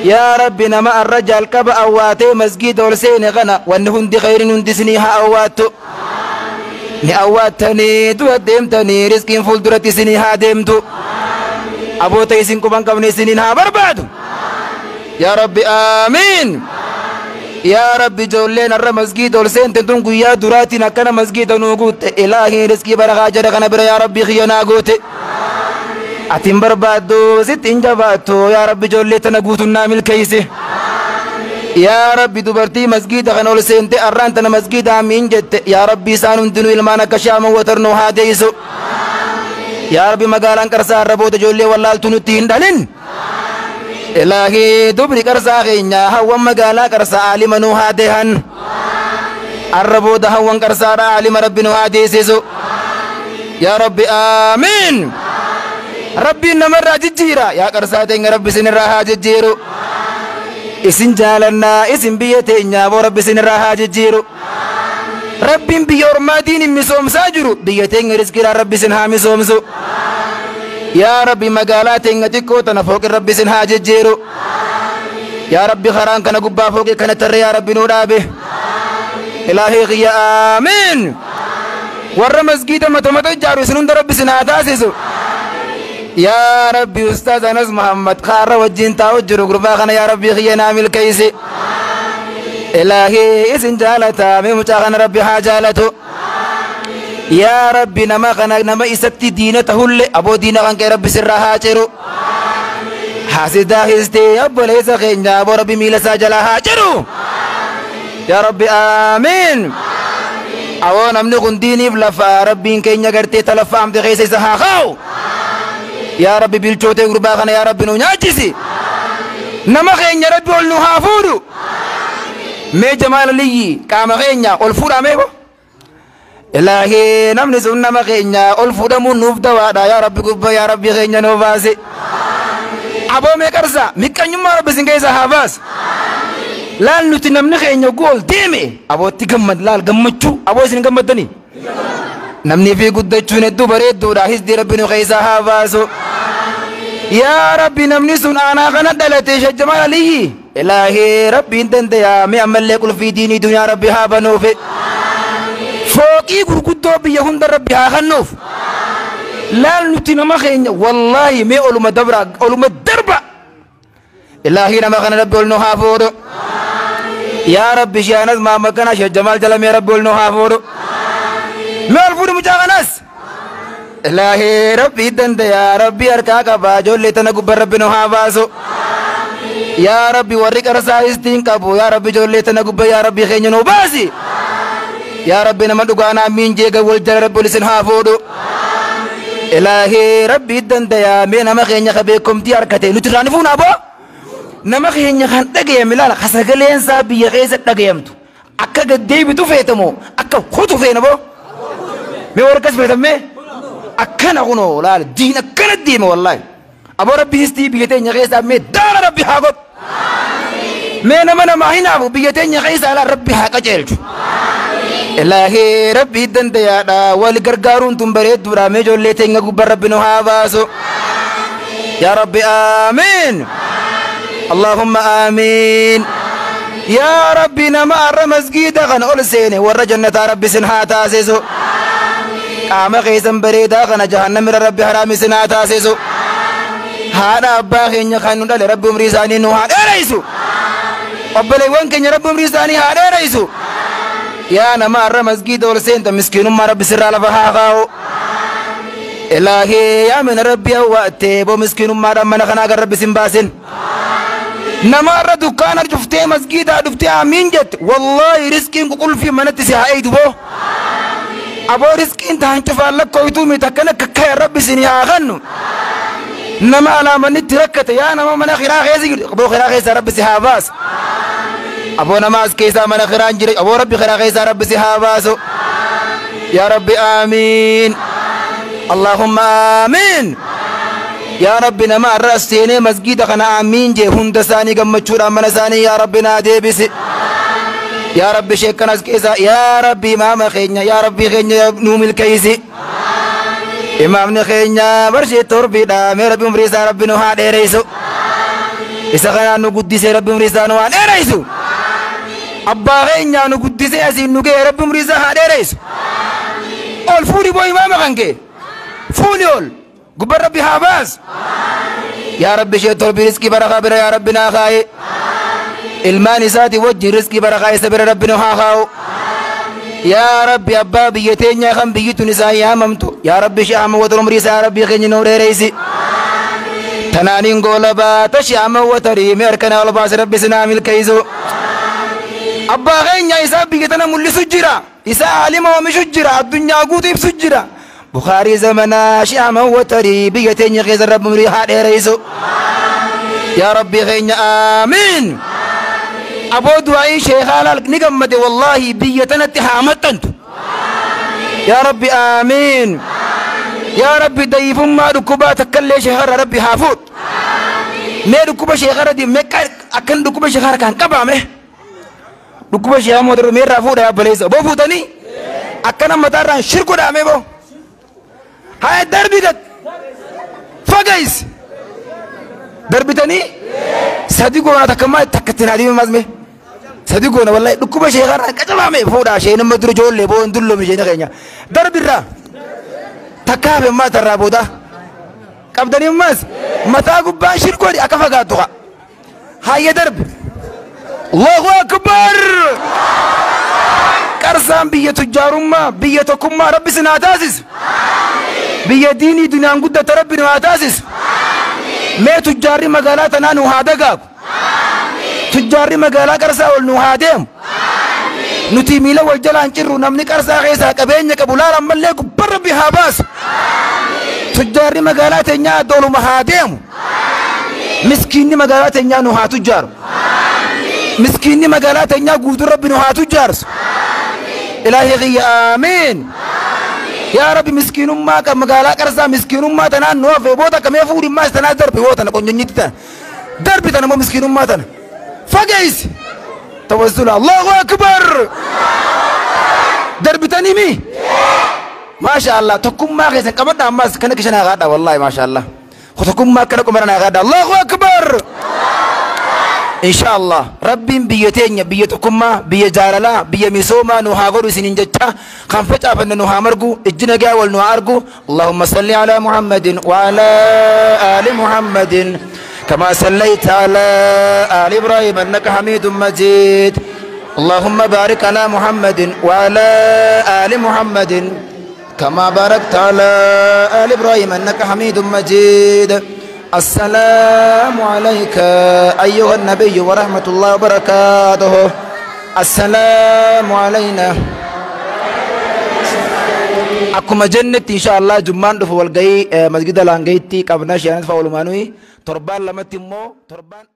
Yaa Rabbi nama arra jalqaba awwaatee masgiida ol seene kana wanni hundi khayriin hundi isinii haa awwaattu. Ni awwaattanii dura deemtanii rizqiin fuulduratti isinii haa deemtu. Aboota isin quban qabne isiniin haa barbaadu. Yaa Rabbi aamiin. Yaa Rabbi ijoolleen har'a masgiida ol seente tun guyyaa duraatiin akkana masgiida nuu guutte. Ilaahii rizqii barakaa jedha kana bira yaa Rabbi kiyya naa goote. Ati hin barbaaddu sitti hin jabaattu yaa Rabbi ijoollee tana guutuun naa milkeessi. Yaa Rabbi dubartii masgiida kana ol seente arraan tana masgiida amiin jette yaa Rabbi isaan hundinuu ilmaan akka shaaman watarnuu haa deessu. Yaa Rabbi magaalaan qarsaa har'a booda ijoollee wallaaltu nutti hin dhalin. Ilaahii dubri qarsaa keenya hawwan magaalaa qarsaa aalima nuu haa deehan. Har'a booda hawwan qarsaadha aalima Rabbi nu haa deessisu. Yaa Rabbi aamiin. Rabbiin namarraa jijjiira yaa qarsaa teenya Rabbi isinirraa haa jijjiiru. Isin jaalannaa isin biyya teenyaa boo Rabbi isinirraa haa jijjiiru. Rabbiin biyya ormaatiin hin misoomsaa jiru biyya teenya rizqiidhaan Rabbi isin haa misoomsu. Yaa Rabbi magaalaa teenya xiqqoo tana fooqi Rabbi isin haa jijjiiru. Yaa Rabbi karaan kana gubbaa fooqi kana tarree yaa Rabbi nuu dhaabe. Ilaahii kiyya aamiin. Warra masgiida mata mata ijaaru isin hunda Rabbi isin haa taasisu. Yaa Rabbi Ustaaz Anas Muhammad kaarra wajjin taa'u jiru gurbaa kana yaa Rabbi kiyya naa milkeessi. Ilaahii isin jaalataa mee mucaa kana Rabbi haa jaalatu. Yaa Rabbi nama kana nama isatti diina tahulle aboo diina kan kee Rabbi sirraa haa ciru. Hasidaa histee obboleessa keenya aboo Rabbi miila isaa jalaa haa ciru. Yaa Rabbi aamiin. Aboo namni kun diiniif lafa Rabbiin keenya gartee talaffaamte keessa isa haa kaa'u. Yaa Rabbi bilchootee gurbaa kana yaa Rabbi nu nyaachisi. Nama keenya Rabbi ol nu haa fuudhu. Mee Jamaal Aliyyi qaama keenya ol fuudhaa mee boo. Ilaahii namni sun nama keenya ol fuudhamuun nuuf dawaadha yaa Rabbi gubbaa yaa Rabbi keenya nuu baasi. Aboo mee qarsaa miqqanyummaa Rabbi isin keessa haa baasu. Laal nuti namni keenya oguu ol deeme abootti gammad laal gammachuu aboo isin gammaddanii. Namni fi guddachuun hedduu bareedduudha hisdii Rabbi nu keessa haa baasu. Yaa Rabbi namni sun aanaa kana dhalate Sheekh Jamaal Aliyyi. Ilaahii Rabbiin dandayaa mee ammallee qulfii diinii duniyaa Rabbi haa banuufi. Fooqii gurguddoo biyya hunda Rabbi haa kennuuf. Laal nuti nama keenya wallaahi mee oluma dabra oluma darba. Ilaahii nama kana Rabbi ol nu haa fuudhu. Yaa Rabbi shaanas maama kana Sheekh Jamaal jala mee Rabbi ol nu haa fuudhu. Mee ol fuudhu mucaa kanas. Ilaahii Rabbi dandayaa Rabbi harkaa qabaa ijoollee tana gubbaa Rabbi nu haa baasu. Yaa Rabbi warri qarsaa istiin qabu yaa Rabbi ijoollee tana gubbaa yaa Rabbi keenya nu baasi. Yaa Rabbi nama dhugaan amiin jeega wal jala Rabbi ol isin haa fuudhu. Ilaahii Rabbi dandayaa mee nama keenya ka beekumtii harkate nuti irraa ni fuuna aboo. Nama keenya kan dhagayame ilaala ka sagaleen isaa biyya keessa dhagayamtu akka gad deebitu feetamoo akka kutu feena boo. Mee warra akkas feetan mee akkana kunoo laala diin akkana deema wallaahi. Aboo Rabbi histii biyya teenya keessaa mee daara Rabbi haa godhu. Mee nama namaa hinaafu biyya teenya keessaa laala Rabbi haa qajeelchu. Ilaahii Rabbi dandayaadha wal gargaaruun tun bareedduudha mee ijoollee teenya gubbaa Rabbi nu haa baasu. Yaa Rabbi aamiin. Allahumma aamiin. Yaa Rabbi nama har'a masgiida kana ol seene warra jannataa Rabbi isin haa taasisu. Qaama keessan bareedaa kana jahannamira Rabbi haraam isin haa taasisu. Haadha abbaa keenya kan nu dhale Rabbi umrii isaanii nu haa dheereysu. Obboleewwan keenya Rabbi umrii isaanii haa dheereysu. Yaa nama har'a masgiida ol seenta miskiinummaa Rabbi sirraa lafa haa kaa'u. Ilaahii yaa mina Rabbi hawwaattee boo miskiinummaadhaan mana kanaa gar Rabbi isin baasin. Nama har'a dukkaana dhuftee masgiidaa dhuftee amiin jette wallaahi riskiin qulfii manatti si haa eeydu boo. Aboo riskiin taan cufaan lakkooytuu miti akkana kakkaya Rabbi isin haa kennu. Nama alaamannitti rakkate yaa nama mana kiraa keessa jiru aboo kiraa keessaa Rabbi si haa baasu. Aboo nama as keessaa mana kiraan jira aboo Rabbi kiraa keessaa Rabbi si haa baasu. Yaa Rabbi aamiin. Allahumma aamiin. Yaa Rabbi nama har'a as seenee masgiida kana aamiin jee hunda isaanii gammachuudhaan mana isaanii yaa Rabbi naa deebisi. Yaa Rabbi sheekkan as keessaa yaa Rabbi imaama keenya yaa Rabbi keenya nuu milkeessi. Imaamni keenya barshee torbiidha mee Rabbi umrii isaa Rabbi nu haa dheereysu. Isa kanaan nu guddisee Rabbi umrii isaa nu haa dheereysu. Abbaa keenya nu guddisee asiin nu ga'e Rabbi umrii isaa haa dheereysu. Ol fuudhi boo imaama kan kee. Fuudhi ol. Gubbaa Rabbi haa baasu. Yaa Rabbi ishee torbii riskii barakaa bira yaa Rabbi naa kaaye. Ilmaan isaati wajjin riskii barakaa isa bira Rabbi nu haa kaa'u. Yaa Rabbi abbaa biyya teenyaa kan biyyi tun isaan yaamamtu yaa Rabbi ishee amma umrii isaa Rabbi keenya nu dheereysi. Tanaaniin goola baata ishee amma watarii mee harka ol baase Rabbi sinaa milkeessu. Abbaa keenya isaa biyya tana mul'isu jira. Isaa aalima oomishu jira. Addunyaa guutuu ibsu jira. Bukaarii zamanaa ishee amma watarii biyya teenya keessa Rabbi umrii haa dheereysu. Yaa Rabbi keenya aamiin. Aboo du'aa'ii sheekaa laal ni gammade wallaahi biyya tanatti haa maxxantu. Yaa Rabbi aamiin. Yaa Rabbi da'iifummaa dhukkubaa takkallee sheekarra Rabbi haa fuudhu. Mee dhukkuba sheekarra mee akkan dhukkuba sheekarra kan qabaame. Dhukkuba sheekaa mootora mee irraa fuudha yaa obboleessa. Boo fuutanii akkana mataarraan shirku dhaame boo. Haa darbi gad fagayis. Darbitanii sadi goona takka takka ittiin adiime masme. Sadi goona wallahi dhukkuba sheekarraa qacabaame fuudha isheen amma dura ijoollee boo hin dulloomi isheen keenya. Darbirraa takka hafe ammaa tarraa booda. Qabdanii ammas mataa gubbaan shirkoodhi akka fagaattu haa. Hayya darbi. Allahu akbar! Qarsaan biyya tujjaarummaa, biyya tokkummaa Rabbi isin haa taasisu. Biyya diinii duniyaan guddate Rabbi nu haa taasisu. Mee tujjaarri magaalaa tanaa nu haa dagaagu. Tujjaarri magaalaa Qarsaa ol nu haa deemu. Nuti miila wal jalaan cirru, namni Qarsaa keessaa qabeenya qabu laala ammallee gubbaa Rabbi haa baasu. Tujjaarri magaalaa teenyaa adda oluma haa deemu. Miskiinni magaalaa teenyaa nu haa tujjaaru. Miskiinni magaalaa teenyaa guutuu Rabbi nu haa tujjaarsu. Ilaahi kiyya, aamiin. Yaa Rabbi, miskiinummaa kan magaalaa Qarsaa miskiinummaa tanaan nu hafe boota kamee fuudhimmaa tanaa darbi boo tana qonyonyitti tana. Darbi tana immoo miskiinummaa tana. Fageessi. Tawassula. Allahu akbar. Darbitanii mi? Maasha Allah, tokkummaa keessan qabadha. Ammas kana kishanaa kaadha, wallahi maasha Allah. Tokkummaa akkana qomara naa kaadha. Allahu akbar. Insha Allah Rabbiin biyya teenya biyya tokkummaa, biyya jaalalaa, biyya misoomaa nu haa godhu isiniin jecha. Kan facaafanne nu haa margu, ijji nagaa wal nu haa argu. Allahumma salli ala Muhammadin wa ala ali Muhammadin كما صليت على آل إبراهيم إنك حميد مجيد. اللهم بارك على محمد وعلى آل محمد كما باركت على آل إبراهيم إنك حميد مجيد. السلام عليك أيها النبي ورحمة الله وبركاته. السلام علينا. Akkuma jennetti, insha Allah jummaan dhufu walgahii masgida Laangayitti qabna. Shi'anis fa'a walumaanui torbaan lamatti immoo torbaan